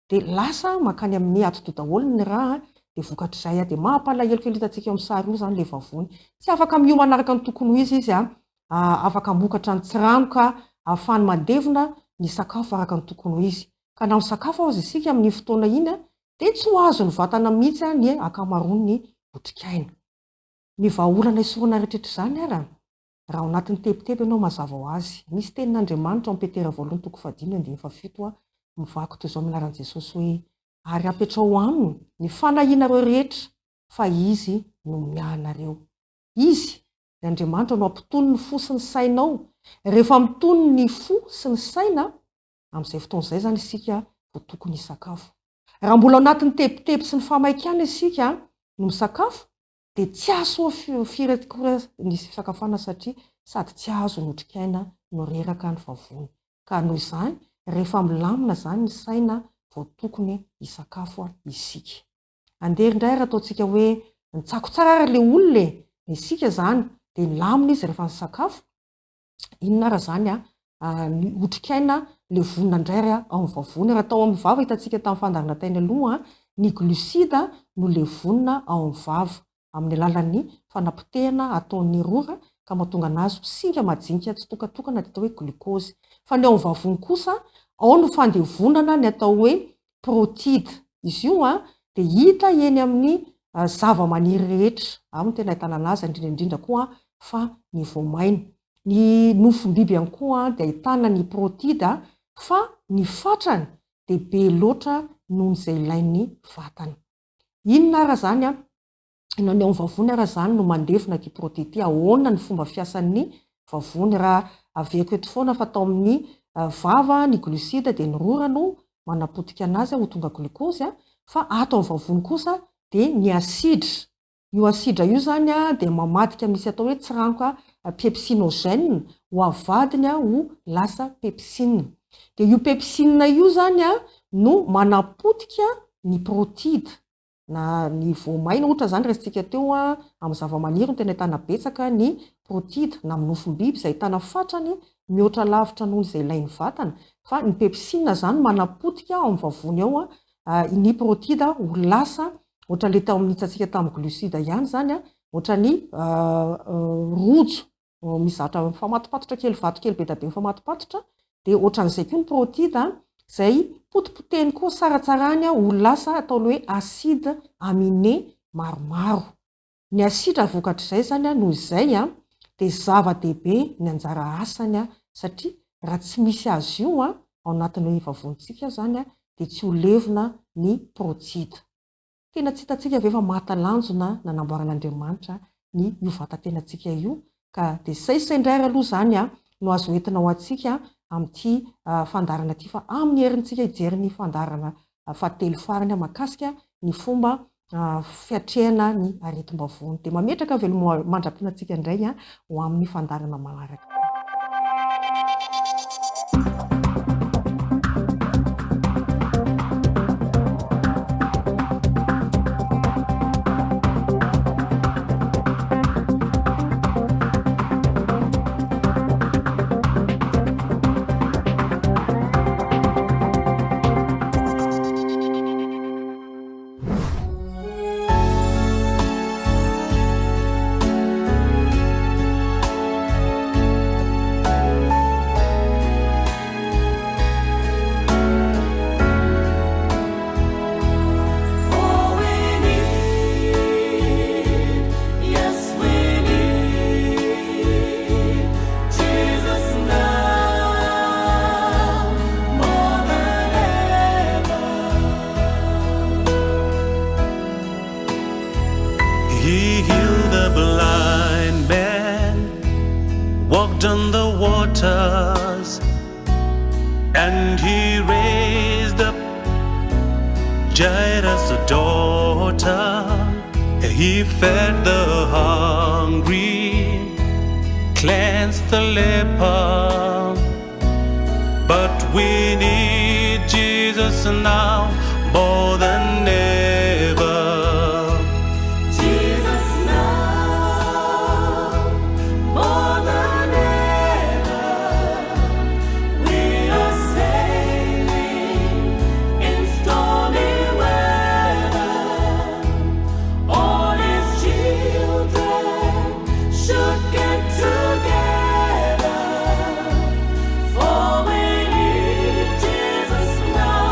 dia lasa mankany amin'ny atidoha daholo ny rà dia vokatr'izay dia mampalahelo kely hitantsika eo amin'ny sary io izany ilay vavony. Tsy afaka miomana araka ny tokony ho izy izy afaka hamokatra ny tsiranoka ahafahany mandevona ny sakafo araka ny tokony ho izy. Ka na misakafo aza isika amin'iny fotoana iny dia tsy ho azon'ny vatana mihitsy ny ankamaroan'ny otrikaina. Ny vahaolana hisorohana rehetrarehetra izany ara, raha ao anatin'ny tebiteby ianao mazava ho azy. Misy tenin'Andriamanitra ao amin'ny Petera voalohany toko fahadimy andininy fahafito mivaky toy izao amin'ny anaran'i Jesosy hoe, Ary apetraho aminy ny fanahianareo rehetra fa Izy no miahy anareo. Izy, ry Andriamanitra, no hampitony ny fo sy ny sainao. Rehefa mitony ny fo sy ny saina, Amin'izay fotoana izay izany isika vao tokony hisakafo. Raha mbola ao anatin'ny tebiteby sy ny fahamaikana isika no misakafo dia tsy hahasoa firy akory ny fisakafoanana satria sady tsy azo ny otrikaina no reraka ny vavony. Ka noho izany, rehefa milamina izany ny saina vao tokony hisakafo isika. Andeha indray ary ataontsika hoe nitsako tsara ary ilay olona e! Isika izany dia nilamina izy rehefa nisakafo Inona ara izany a? Ny otrikaina levonina indray ary ao amin'ny vavony. Raha tao amin'ny vava hitantsika tamin'ny fandaharana tany aloha, ny glucide no levonina ao amin'ny vava amin'ny alalan'ny fanapotehana ataon'ny rora ka mahatonga anazy ho singa majinika tsitokatokana dia atao hoe glucose. Fa ny ao amin'ny vavony kosa, ao no fandevonana ny atao hoe protide. Izy io dia hita eny amin'ny zavamaniry rehetra, ao no tena ahitana anazy indrindra indrindra koa fa ny voamaina. Ny nofom-biby ihany koa dia ahitana ny protide fa ny fatrany dia be loatra noho izay ilain'ny vatana. Inona ara izany na ny ao amin'ny vavony ara izany no mandevona ity protide ity, ahoana ny fomba fiasan'ny vavony? Raha averiko eto foana fa tao amin'ny vava ny glucide dia ny rora no manapotika anazy ho tonga glucose fa ato amin'ny vavony kosa dia ny asidra, io asidra io izany dia mamadika misy atao hoe tsiranoka pepsinogène ho avadiny ho lasa pepsine, dia io pepsine io izany no manapotika ny protide na ny voamaina ohatra izany raisintsika teo amin'ny zavamaniry no tena ahitana betsaka ny protide na amin'ny nofom-biby izay ahitana fatrany mihoatra lavitra noho izay ilain'ny vatana fa ny pepsine izany manapotika ao amin'ny vavony ao ny protide ho lasa ohatra ilay tao amin'ny hitantsika tamin'ny glucide ihany izany ohatra ny rojo misy zavatra mifamatopatotra kely, vato kely be dia be mifamatopatotra, dia ohatran'izay koa ny protide izay potipotehiny koa saratsarahiny ho lasa ataony hoe acide aminé maromaro. Ny asidra vokatr'izay izany noho izay dia zava-dehibe ny anjara asany satria raha tsy misy azy io ao anatin'ny vavonintsika izany dia tsy ho levona ny protide. Tena tsy hitantsika ve fa mahatalanjona nanamboaran'Andriamanitra ny io vatan-tenantsika io? Ka dia izay izay indray ary aloha izany no azo entina ho antsika amin'ity fandaharana ity fa amin'ny herintsika hijery ny fandaharana fahatelo farany mahakasika ny fomba fiatrehana ny aretim-bavony. Dia mametraka veloma mandra-pihinantsika indray ho amin'ny fandaharana manaraka. He fed the hungry, cleansed the leper. But we need Jesus now more than ever. Jesus now more than ever. We are sailing in stormy weather. All his children should get together. For we need Jesus now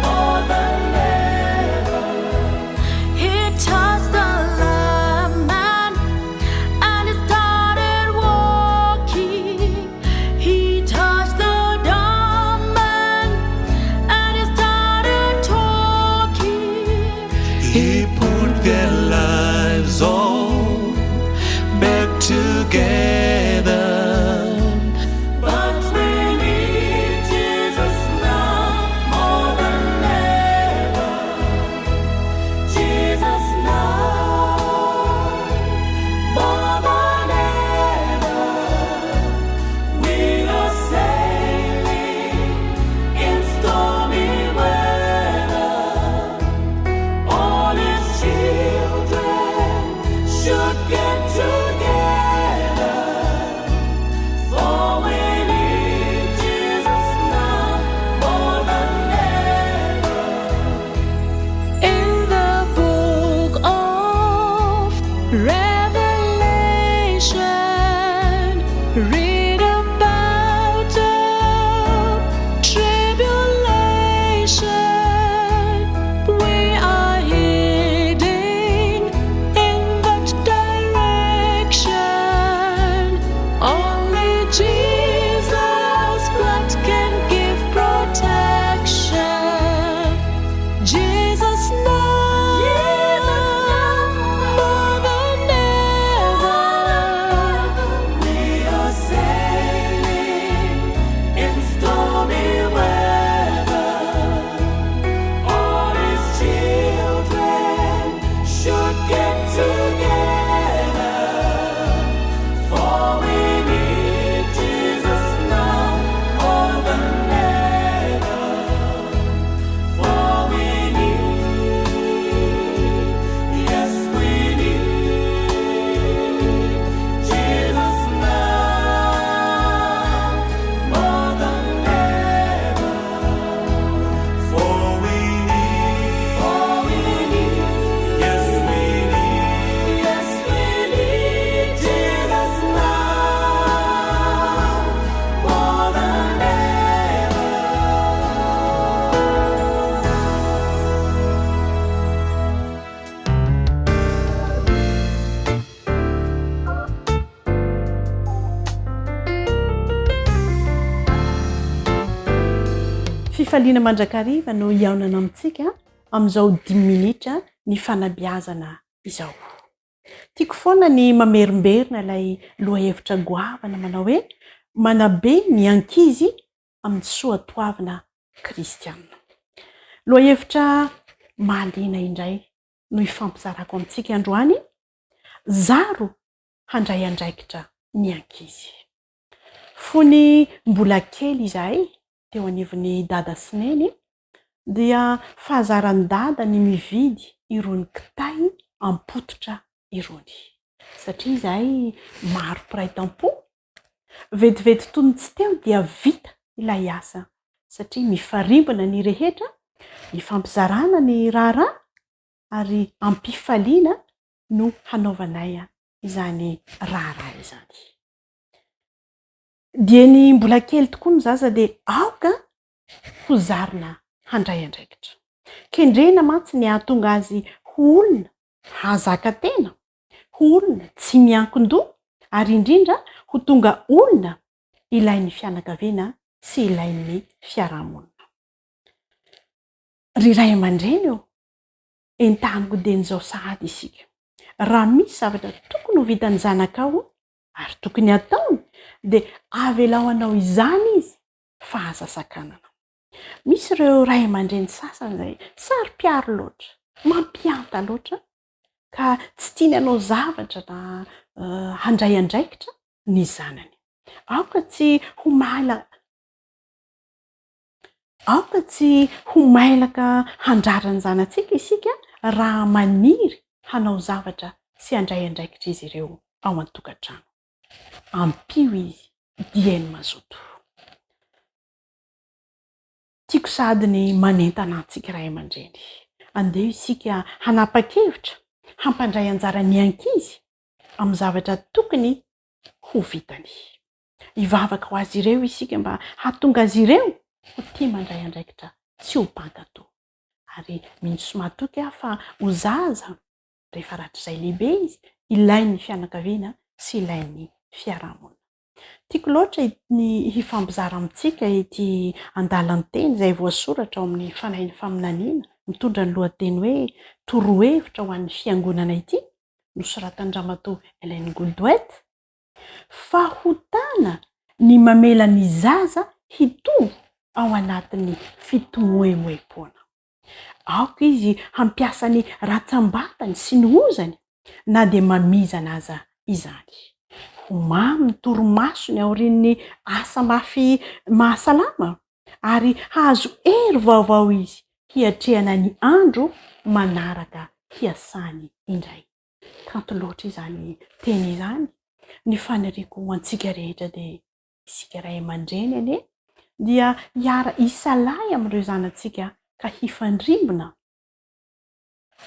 more than ever. He touched the lame man and he started walking. He touched the dumb man and he started talking. He put their lives all back together. But we need Jesus now more than ever. Jesus now more than ever. We are sailing in stormy weather. All his children should get together. For we need Jesus now more than ever. In the book of Revelation, read about the tribulation. We are heading in that direction. Only Jesus' blood can give protection. Jesus now, Jesus now, more than ever. We are sailing in stormy weather. All his children should get together. For we need Jesus now more than ever. For we need, yes, we need Jesus now more than ever. For we need, For we need, yes, we need, yes, we need Jesus now more than ever. Fifaliana mandrakariva no hihaonana amintsika amin'izao dimy minitra ny fanabeazana izao. Tiako foana ny mamerimberina ilay lohahevitra goavana manao hoe manabe ny ankizy amin'ny soatoavina kristiana. Lohahevitra mahaliana indray no hifampizarako amintsika androany, zaro handray andraikitra ny ankizy. Fony mbola kely izahay teo anivon'i Dada sy Neny dia fahazaran'i Dada ny mividy irony kitay am-pototra irony. Satria izahay maro mpiray tampo, vetivety toy ny tsy teo dia vita ilay asa satria mifarimbona ny rehetra, ifampizarana ny raharaha ary am-pifaliana no hanaovanay izany raharaha izany. Dieny mbola kely tokoa ny zaza dia aoka ho zarina handray andraikitra. Kendrena mantsy ny hahatonga azy ho olona hahazaka tena, ho olona tsy miankin-doha ary indrindra ho tonga olona ilain'ny fianakaviana sy ilain'ny fiarahamonina. Ry ray aman-dreny ô, entaniko dieny izao sahady isika. Raha misy zavatra tokony ho vitan'ny zanakao ary tokony hataony dia avelao hanao izany izy fa aza sakanana. Misy ireo ray aman-dreny sasany izay saro-piaro loatra, mampihanta loatra. ka tsy tiany hanao zavatra na handray andraikitra ny zanany. Aoka tsy ho maila Aoka tsy ho mailaka handrara ny zanatsika isika raha maniry hanao zavatra sy handray andraikitra izy ireo ao an-tokantrano. Ampio izy dieny mazoto. Tiako sahady ny manentana antsika ray aman-dreny. Andeha isika hanapa-kevitra hampandray anjara ny ankizy amin'ny zavatra tokony ho vitany. Hivavaka ho azy ireo isika mba hahatonga azy ireo ho tia mandray andraikitra sy ho mpankatò. Ary mino sy matoky aho fa ho zaza rehefa rahatrizay lehibe izy, ilain'ny fianakaviana sy ilain'ny fiarahamonina. Tiako loatra ny hifampizara amintsika ity andalan-teny izay voasoratra ao amin'ny Fanahin'ny Faminaniana mitondra ny lohateny hoe Torohevitra ho an'ny Fiangonana ity, nosoratan'i Ramatoa Ellen Goldwaith, Fahotana ny mamela ny zaza hitombo ao anatin'ny fitomoemoem-poana. Aoka izy hampiasa ny ratsambatany sy ny hozany na dia mamizana aza izany. Ho mamy ny torimasony aorian'ny asa mafy mahasalama ary hahazo hery vaovao izy hiatrehana ny andro manaraka hiasany indray. Kanto loatra izany teny izany. Ny faniriako ho antsika rehetra dia isika ray aman-dreny anie dia hiara hisalahy amin'ireo zanatsika ka hifandrimbona.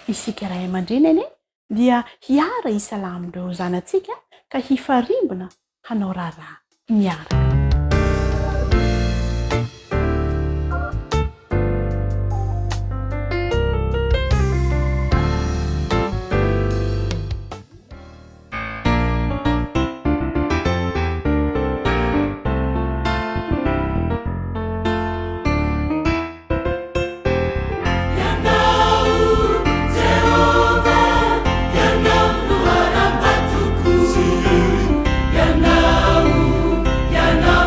Isika ray aman-dreny anie dia hiara hisalahy amin'ireo zanatsika ka hifarimbona hanao raharaha miaraka. Ianao, Jehovah, Ianao no harambatoko. Ianao, Ianao.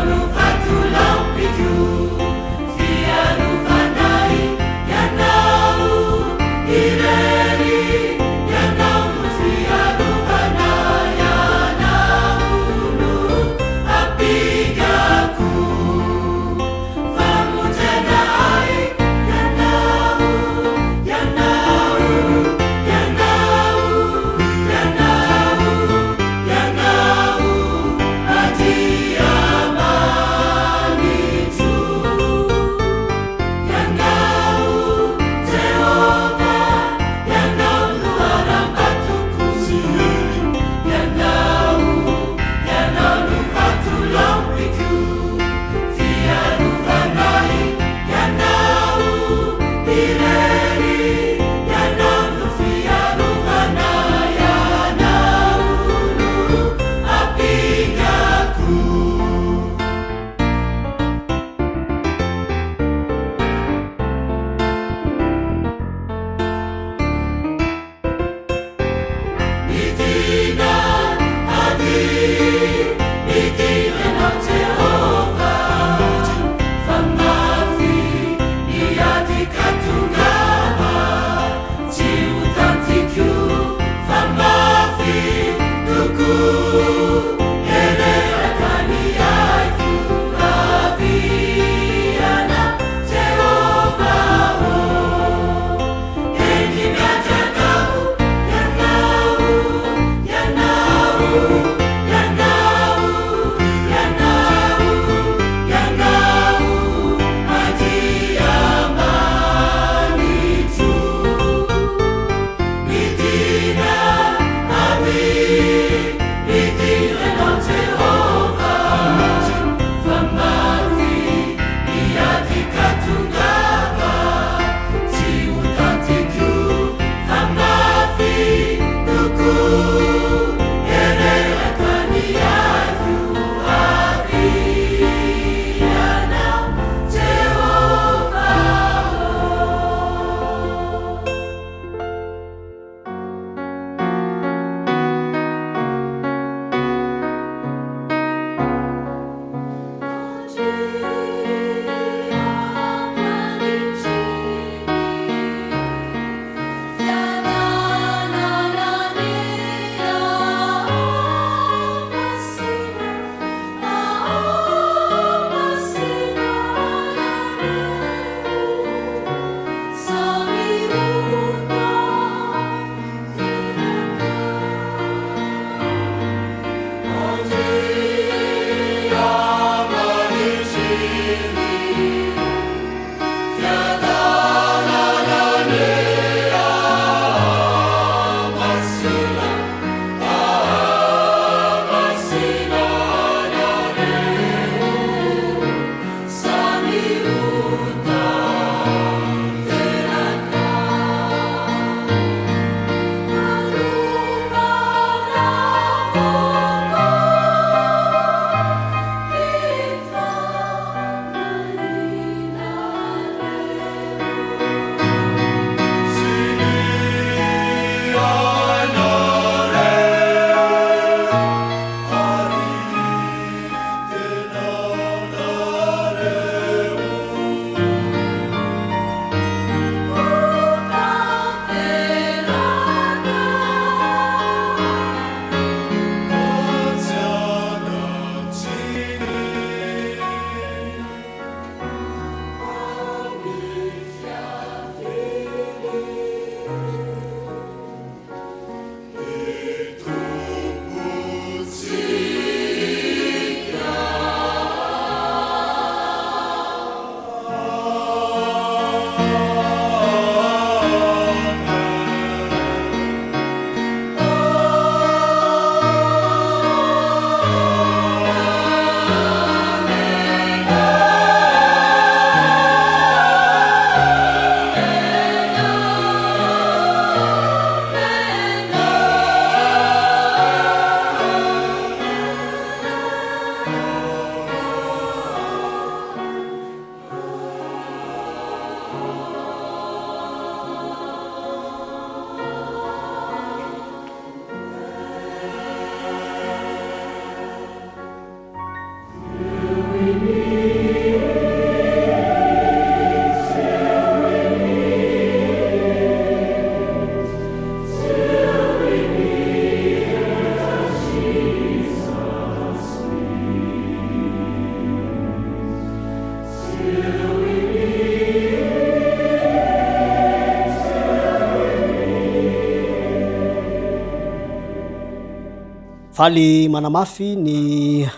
Faly manamafy ny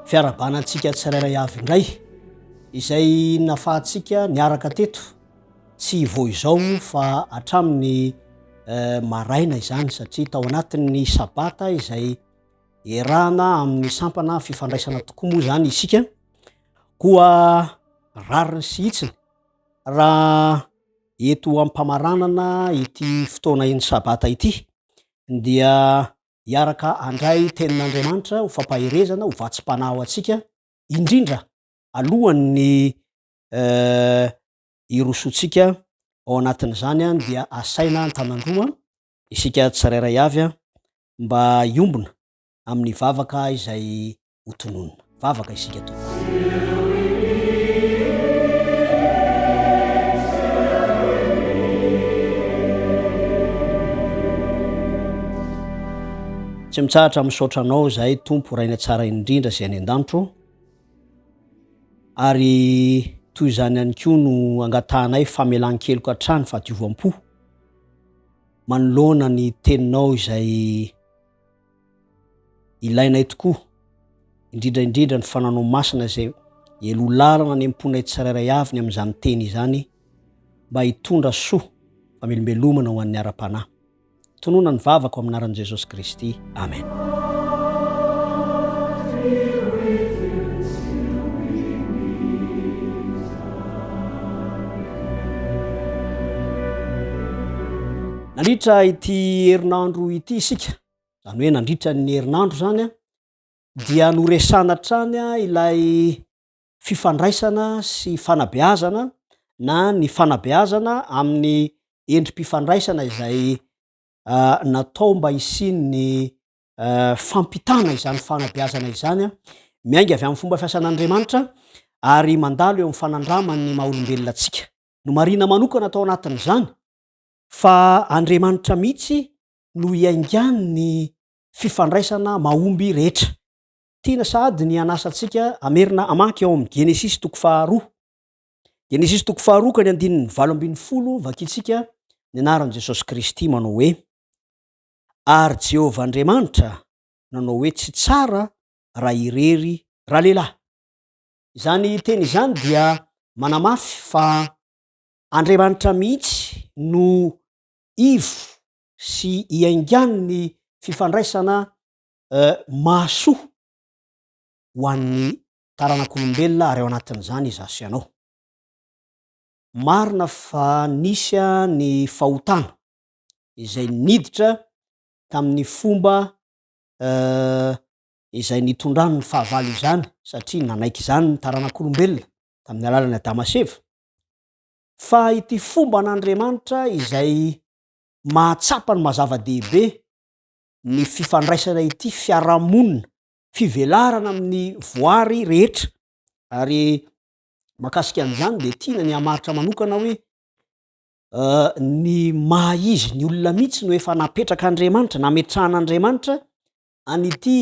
fiarahabana antsika tsirairay avy indray izay nafahantsika niaraka teto tsy vao izao fa hatramin'ny maraina izany satria tao anatin'ny sabata izay iarahana amin'ny sampana fifandraisana tokoa moa izany isika koa rariny sy hitsiny raha eto am-pamaranana ity fotoana iny sabata ity dia hiaraka handray tenin'Andriamanitra ho fampaherezana, ho vatsim-panahy ho antsika, indrindra alohan'ny hirosoantsika ao anatin'izany dia asaina an-tanan-droa isika tsirairay avy mba hiombona amin'ny vavaka izay hotononina. Vavaka isika tompoko. Tsy mitsahatra misaotra Anao izahay Tompo Rainay tsara indrindra izay any an-danitra ô. Ary toy izany ihany koa no angatahanay famelan-keloka hatrany fahadiovam-po manoloana ny teninao izay ilainay tokoa, indrindra indrindra ny fananao masina izay eloha lalana any am-ponay tsirairay avy ny amin'izany teny izany mba hitondra soa famelombelomana ho an'ny ara-panahy. Tonona ny vavako amin'ny anaran'i Jesosy Kristy. Amen. Nandritra ity herinandro ity isika, izany hoe nandritra ny herinandro izany, dia noresahana hatrany ilay fifandraisana sy fanabeazana na ny fanabeazana amin'ny endri-pifandraisana izay natao mba hisian'ny fampitana izany fanabeazana izany miainga avy amin'ny fomba fiasan'Andriamanitra ary mandalo eo amin'ny fanandraman'ny maha olombelona antsika. Nomarihina manokana tao anatin'izany fa Andriamanitra mihitsy no iaingan'ny fifandraisana mahomby rehetra. Tiana sahady ny hanasa antsika hamerina hamaky ao amin'ny Genesisy toko faharoa. Genesisy toko faharoa ka ny andininy 18 vakintsika ny anaran'i Jesosy Kristy manao hoe, Ary Jehovah Andriamanitra nanao hoe tsy tsara raha irery ralehilahy. Izany teny izany dia manamafy fa Andriamanitra mihitsy no ivo sy iaingan'ny fifandraisana mahasoa ho an'ny taranak'olombelona ary ao anatin'izany izaho sy ianao. Marina fa nisy ny fahotana izay niditra tamin'ny fomba izay nitondrany ny fahavalo izany satria nanaiky izany ny taranak'olombelona tamin'ny alalan'i Adama sy Eva. Fa ity fomban'Andriamanitra izay mahatsapa ny maha zava-dehibe ny fifandraisana ity fiarahamonina, fivelarana amin'ny voary rehetra. Ary mahakasika an'izany dia tiana ny hamaritra manokana hoe ny maha izy ny olona mihitsy no efa napetrak'Andriamanitra, nametrahan'Andriamanitra an'ity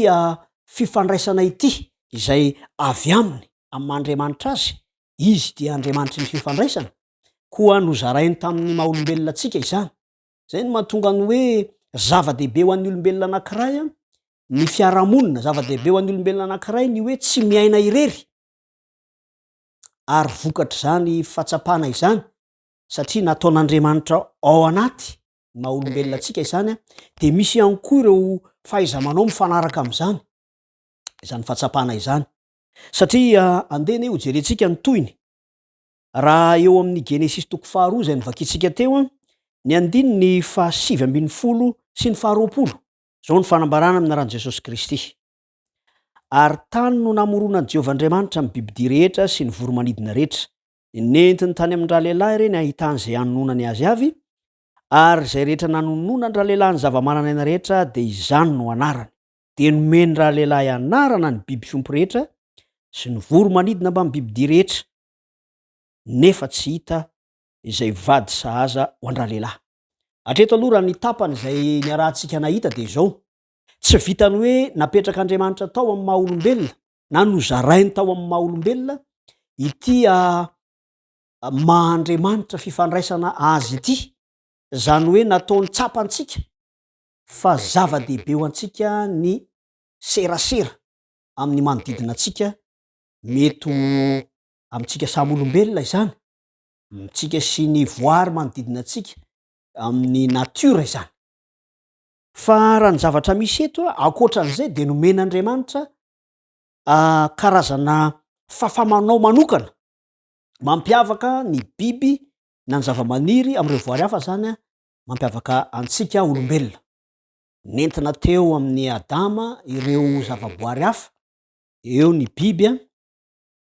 fifandraisana ity izay avy aminy, amin'ny maha Andriamanitra azy, izy dia Andriamanitry ny fifandraisana, koa nozarainy tamin'ny maha olombelona antsika izany. Izay no mahatonga ny hoe zava-dehibe ho an'ny olombelona anankiray ny fiarahamonina, zava-dehibe ho an'ny olombelona anankiray ny hoe tsy miaina irery. Ary vokatr'izany fahatsapana izany, satria nataon'Andriamanitra ao anaty ny maha olombelona antsika izany, dia misy ihany koa ireo fahaiza-manao mifanaraka amin'izany, izany fahatsapana izany. Satria andeha anie hojerentsika ny tohiny. Raha eo amin'ny Genesisy toko faharoa izay novakintsika teo, ny andininy fahasivy ambin'ny folo sy ny faharoapolo, izao no fanambarana amin'ny anaran'i Jesosy Kristy, Ary tany no namoronan'i Jehovah Andriamanitra ny bibidia rehetra sy ny voro-manidina rehetra. Nentiny tany amin-dralehilahy ireny hahitany izay hanononany azy avy, ary izay rehetra nanononan-dralehilahy ny zava-manan'aina rehetra dia izany no anarany. Dia nomen-dralehilahy anarana ny biby fiompy rehetra sy ny voro-manidina mbamin'ny bibidia rehetra, nefa tsy hita izay vady sahaza ho an-dralehilahy. Hatreto aloha raha ny tapany izay niarahantsika nahita dia izao, tsy vitan'ny hoe napetrak'Andriamanitra tao amin'ny maha-olombelona na nozarainy tao amin'ny maha-olombelona ity maha-Andriamanitra fifandraisana azy ity, izany hoe nataony tsapantsika fa zava-dehibe ho antsika ny serasera amin'ny manodidina antsika, mety ho amintsika samy olombelona izany, amintsika sy ny voary manodidina antsika, amin'ny natiora izany. Fa raha ny zavatra misy eto, ankoatran'izay dia nomen'Andriamanitra karazana fafa-manao manokana mampiavaka ny biby na ny zava-maniry amin'ireo voary hafa zany mampiavaka antsika olombelona. Nentina teo amin'i Adama ireo zava-boary hafa, eo ny biby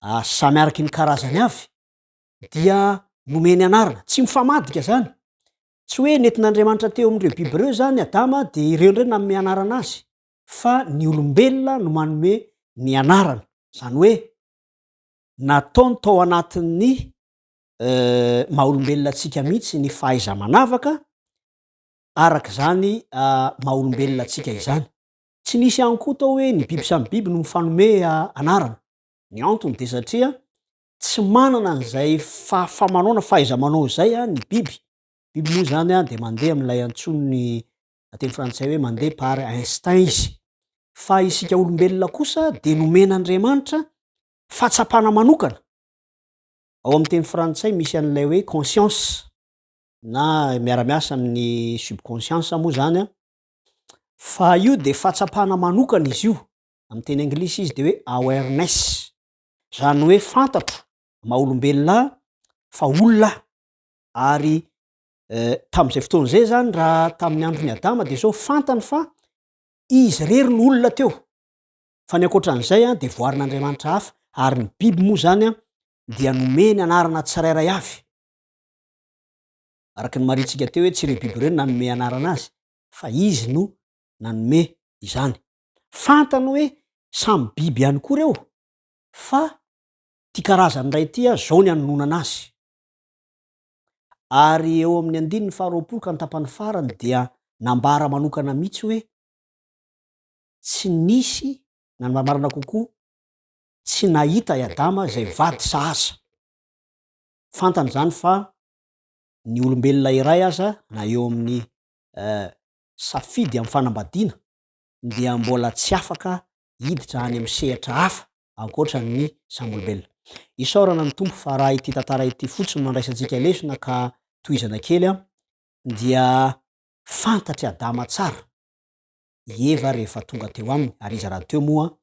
a, samy araky ny karazany avy, dia nomeny anarana. Tsy mifamadika zany. Tsy hoe nentin'Andriamanitra teo amin'ireo biby ireo zany Adama dia ireo indray nanome anarana azy. fa ny olombelona no manome ny anarana, izany hoe nataony tao anatin'ny maha olombelona antsika mihitsy ny fahaiza-manavaka araka izany maha olombelona antsika izany. Tsy nisy ihany koa tao hoe ny biby samy biby no mifanome anarana, ny antony dia satria tsy manana an'izay fahafaha-manao na fahaiza-manao izay ny biby, biby moa izany dia mandeha amin'ilay antsoin'ny teny frantsay hoe mandeha par instinct izy, fa isika olombelona kosa dia nomen'Andriamanitra fahatsapana manokana, ao amin'ny teny frantsay misy an'ilay hoe conscience na miara-miasa amin'ny subconscience moa zany an, fa io dia fahatsapana manokana izy io, amin'ny teny anglisy izy dia hoe awareness, zany hoe fantatro maha olombelona ahy fa olona aho ary Tamin'izay fotoana izay izany raha tamin'ny andron'i Adama dia izao fantany fa izy irery no olona teo. Fa ny ankoatran'izay dia voarin'Andriamanitra hafa ary ny biby moa izany dia nomeny anarana tsirairay avy. Araka ny marintsika teo hoe tsy ireo biby ireo no nanome anarana azy fa izy no nanome izany. Fantany hoe samy biby ihany koa ireo fa ity karazany iray ity izao ny anononana azy. Ary eo amin'ny andininy faharoapolo ka ny tapany farany dia nambara manokana mihitsy hoe tsy nisy, na ny marimarina kokoa, tsy nahita i Adama izay vady sahaza. Fantany izany fa ny olombelona iray aza na eo amin'ny safidy amin'ny fanambadiana dia mbola tsy afaka hiditra any amin'ny sehatra hafa ankoatra ny samy olombelona. Isaorana ny Tompo fa raha ity tantara ity fotsiny no andraisantsika lesona ka tohizana kely an, dia fantatr'i Adama tsara i Eva rehefa tonga teo aminy ary izy rahateo moa no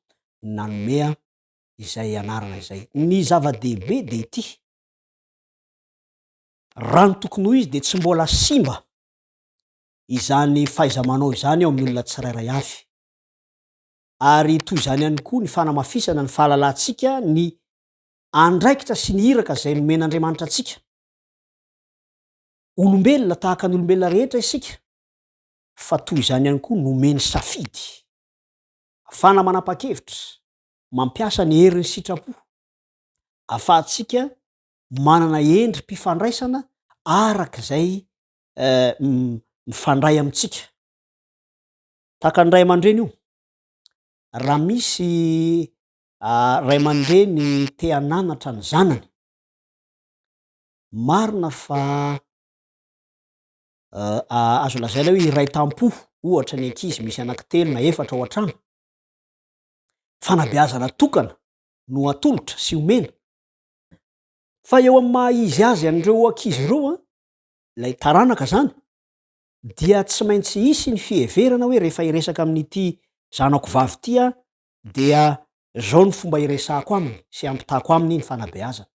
nanome izay anarana izay. Ny zava-dehibe dia ity, raha ny tokony ho izy dia tsy mbola simba izany fahaiza-manao izany ao amin'ny olona tsirairay avy. Ary toy izany ihany koa ny fanamafisana ny fahalalantsika ny andraikitra sy ny iraka izay nomen'Andriamanitra antsika. Olombelona tahaka ny olombelona rehetra isika, fa toy izany ihany koa nomeny safidy. Afahana manapa-kevitra, mampiasa ny herin'ny sitrapo, afahantsika manana endri-pifandraisana araka izay mifandray amintsika. Tahaka ny ray aman-dreny io. Raha misy ray aman-dreny te hananatra ny zanany, marina fa azo lazaina hoe iray tampo ohatra ny ankizy misy anankitelo na efatra ao an-trano, fanabeazana tokana no atolotra sy omena. Fa eo amin'ny maha izy azy an'ireo ankizy ireo an, ilay taranaka zany, dia tsy maintsy hisy ny fiheverana hoe rehefa hiresaka amin'ity zanako vavy ity aho dia zao ny fomba hiresahako aminy sy hampitako aminy ny fanabeazana.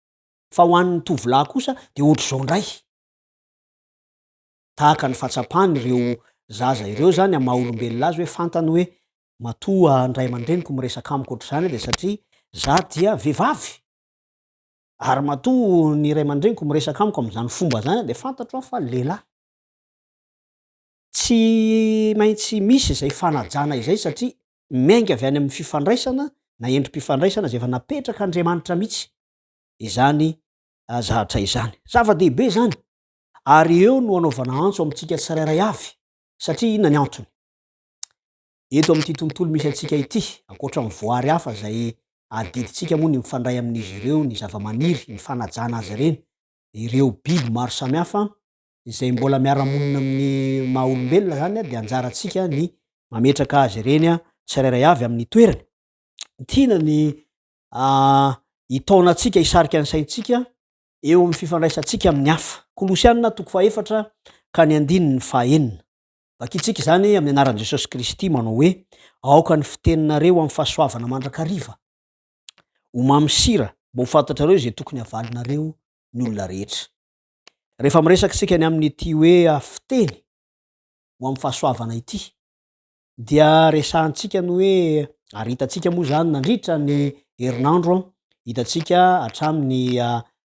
Fa ho an'ny tovolahy kosa dia ohatr'izao indray. Tahaka ny fahatsapany ireo zaza ireo zany amin'ny maha olombelona azy hoe fantany hoe matoa ny ray aman-dreniko miresaka amiko ohatr'izany dia satria za dia vehivavy. Ary matoa ny ray aman-dreniko miresaka amiko amin'izany fomba izany dia fantatro aho fa lehilahy. Tsy maintsy misy izay fanajana izay satria miainga avy any amin'ny fifandraisana na endri-pifandraisana izay efa napetrak'Andriamanitra mihitsy izany zavatra izany. Zava-dehibe izany ary eo no anaovana antso amintsika tsirairay avy satria inona ny antony? Eto amin'ity tontolo misy antsika ity, ankoatra ny voary hafa izay adidintsika moa ny mifandray amin'izy ireo, ny zava-maniry, ny fanajana azy ireny, ireo biby maro samihafa izay mbola miara-monina amin'ny maha olombelona izany dia anjarantsika ny mametraka azy ireny tsirairay avy amin'ny toerany. Tiana ny hitaona antsika hisarika ny saintsika eo amin'ny fifandraisantsika amin'ny hafa. Kolosiana toko fahefatra ka ny andininy fahenina. Vakintsika izany amin'ny anaran'i Jesosy Kristy manao hoe, Aoka ny fiteninareo amin'ny fahasoavana mandrakariva ho mamy sira mba ho fantatrareo izay tokony havalinareo ny olona rehetra. Rehefa miresaka isika ny amin'ity hoe fiteny ho amin'ny fahasoavana ity dia resahantsika ny hoe ary hitantsika moa izany nandritra ny herinandro hitantsika hatramin'ny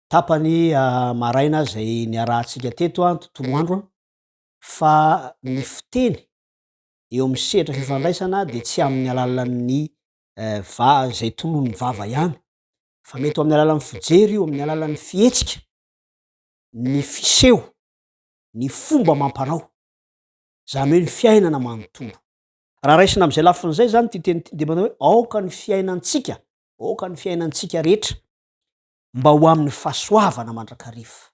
tapany maraina izay niarahantsika teto tontolo andro fa ny fiteny eo amin'ny sehatra fifandraisana dia tsy amin'ny alalan'ny va izay tonon'ny vava ihany fa mety ho amin'ny alalan'ny fijery io, amin'ny alalan'ny fihetsika, ny fiseho, ny fomba amam-panao, izany hoe ny fiainana manontolo. Raha raisina amin'izay lafiny izay izany ity teny ity dia manao hoe aoka ny fiainantsika, aoka ny fiainantsika rehetra mba ho amin'ny fahasoavana mandrakariva.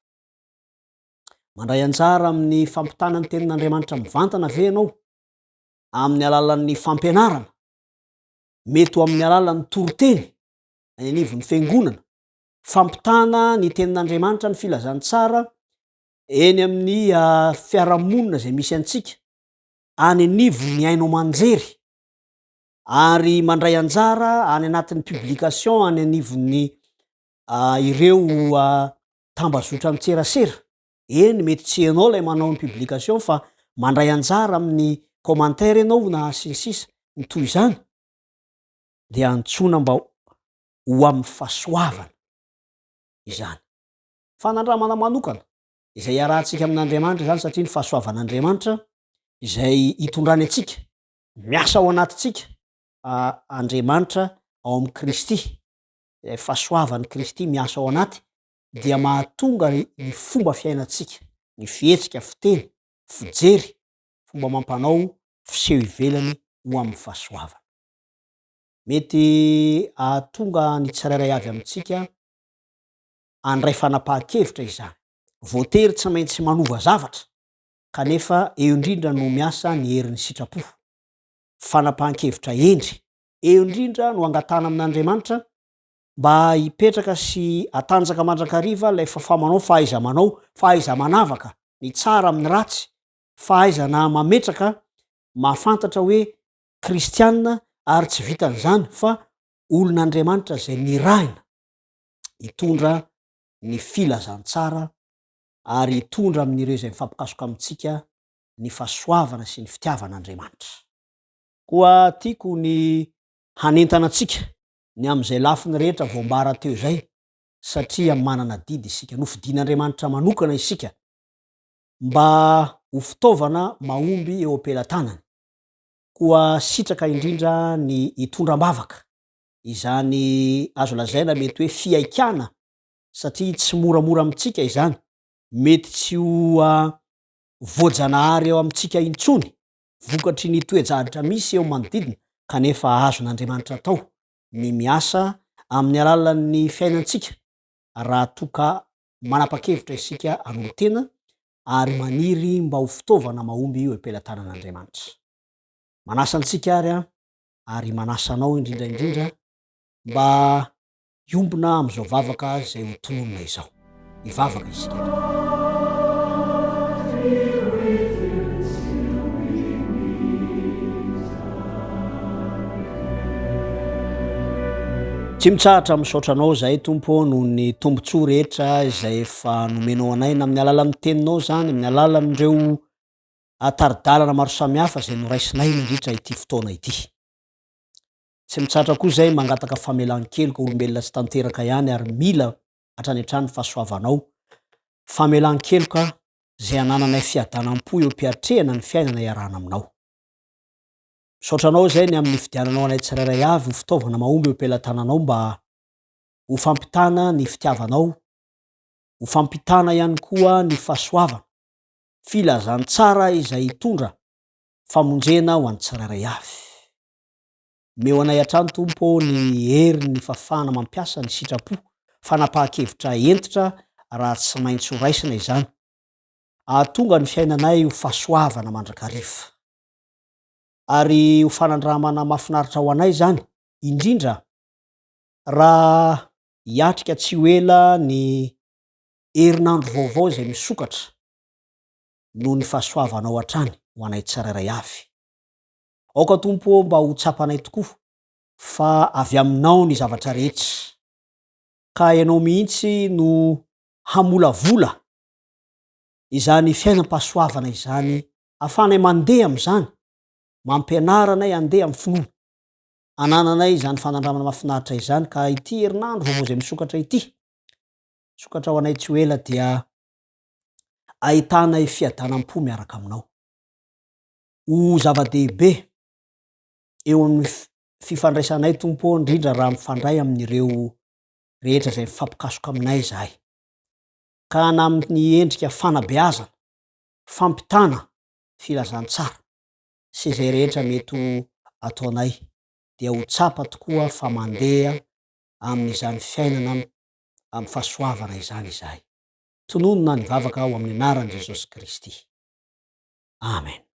Mandray anjara amin'ny fampitana ny tenin'Andriamanitra mivantana ve ianao? Amin'ny alalan'ny fampianarana? Mety ho amin'ny alalan'ny toriteny any anivon'ny fiangonana, fampitana ny tenin'Andriamanitra, ny filazantsara eny amin'ny fiarahamonina izay misy antsika, any anivon'ny haino aman-jery, ary mandray anjara any anatin'ny publication any anivon'ny ireo tambazotran-tserasera. Eny, mety tsy ianao ilay manao ny publication fa mandray anjara amin'ny commentaire ianao na sy ny sisa ny toy izany dia antsoina mba ho amin'ny fahasoavana izany. Fanandramana manokana izay iarahantsika amin'Andriamanitra izany satria ny fahasoavan'Andriamanitra izay itondrany antsika, miasa ao anatintsika Andriamanitra ao amin'i Kristy, ilay fahasoavan'i Kristy miasa ao anaty dia mahatonga ny fomba fiainantsika, ny fihetsika, fiteny, fijery, fomba amam-panao, fiseho ivelany ho amin'ny fahasoavana. Mety hahatonga ny tsirairay avy amintsika handray fanapahan-kevitra izany. Voatery tsy maintsy manova zavatra, kanefa eo indrindra no miasa ny herin'ny sitrapo. Fanapahan-kevitra hendry. Eo indrindra no angatahana amin'Andriamanitra mba hipetraka sy hatanjaka mandrakariva ilay fahafaha-manao, fahaiza-manao, fahaiza-manavaka ny tsara amin'ny ratsy, fahaizana mametraka, mahafantatra hoe kristiana ary tsy vitan'izany fa olon'Andriamanitra izay nirahina hitondra ny filazantsara ary hitondra amin'ireo izay mifampikasoka amintsika ny fahasoavana sy ny fitiavan'Andriamanitra. Koa tiako ny hanentana antsika ny amin'izay lafiny rehetra voambara teo izay satria manana adidy isika. Nofidin'Andriamanitra manokana isika mba ho fitaovana mahomby eo am-pelatanany. Koa sitraka indrindra ny hitondra am-bavaka izany azo lazaina mety hoe fihaikana satria tsy moramora amintsika izany, mety tsy ho voajanahary eo amintsika intsony vokatry ny toe-javatra misy eo manodidina kanefa azon'Andriamanitra atao ny miasa amin'ny alalan'ny fiainantsika raha toa ka manapa-kevitra isika hanolo-tena ary maniry mba ho fitaovana mahomby eo am-pelatanan'Andriamanitra. Manasa antsika ary aho ary manasa anao indrindra indrindra mba hiombona amin'izao vavaka izay ho tononina izao. Hivavaka isika. Tsy mitsahatra misaotra Anao izahay Tompo ô noho ny tombontsoa rehetra izay efa nomenao anay na amin'ny alalan'ny Teninao izany, amin'ny alalan'ireo tari-dalana maro samihafa izay noraisinay nandritra ity fotoana ity. Tsy mitsahatra koa izahay mangataka famelan-keloka, olombelona tsy tanteraka ihany ary mila. hatrany hatrany ny fahasoavanao, famelan-keloka izay anananay fiadanam-po eo am-piatrehana ny fiainana iarahana aminao. Misaotra anao izay ny amin'ny nifidiananao anay tsirairay avy ho fitaovana mahomby eo am-pelatananao mba ho fampitana ny fitiavanao, ho fampitana ihany koa ny fahasoavana, filazantsara izay hitondra famonjena ho an'ny tsirairay avy. Omeo anay hatrany Tompo ô ny herin'ny fahafahana mampiasa ny sitrapo, fanapahan-kevitra hentitra raha tsy maintsy ho raisina izany, hahatonga ny fiainanay ho fahasoavana mandrakariva. Ary ho fanandramana mahafinaritra ho anay izany, indrindra raha hiatrika tsy ho ela ny herinandro vaovao izay misokatra noho ny fahasoavanao hatrany ho anay tsirairay avy. Aoka Tompo ô mba ho tsapanay tokoa fa avy aminao ny zavatra rehetra, ka Ianao mihitsy no hamolavola izany fiainam-pahasoavana izany ahafahanay mandeha amin'izany, mampianara anay handeha amin'ny finoana, anananay izany fanandramana mahafinaritra izany ka ity herinandro vaovao izay misokatra ity, misokatra ho anay tsy ho ela dia ahitanay fiadanam-po miaraka aminao. Ho zava-dehibe eo amin'ny fifandraisanay Tompo ô, indrindra raha mifandray amin'ireo rehetra izay mifampikasoka aminay izahay. Ka na amin'ny endrika fanabeazana, fampitana filazantsara sy izay rehetra mety ho ataonay dia ho tsapa tokoa fa mandeha amin'izany fiainana amin'ny fahasoavana izany izahay. Tononina ny vavaka ao amin'ny anaran'i Jesosy Kristy. Amen.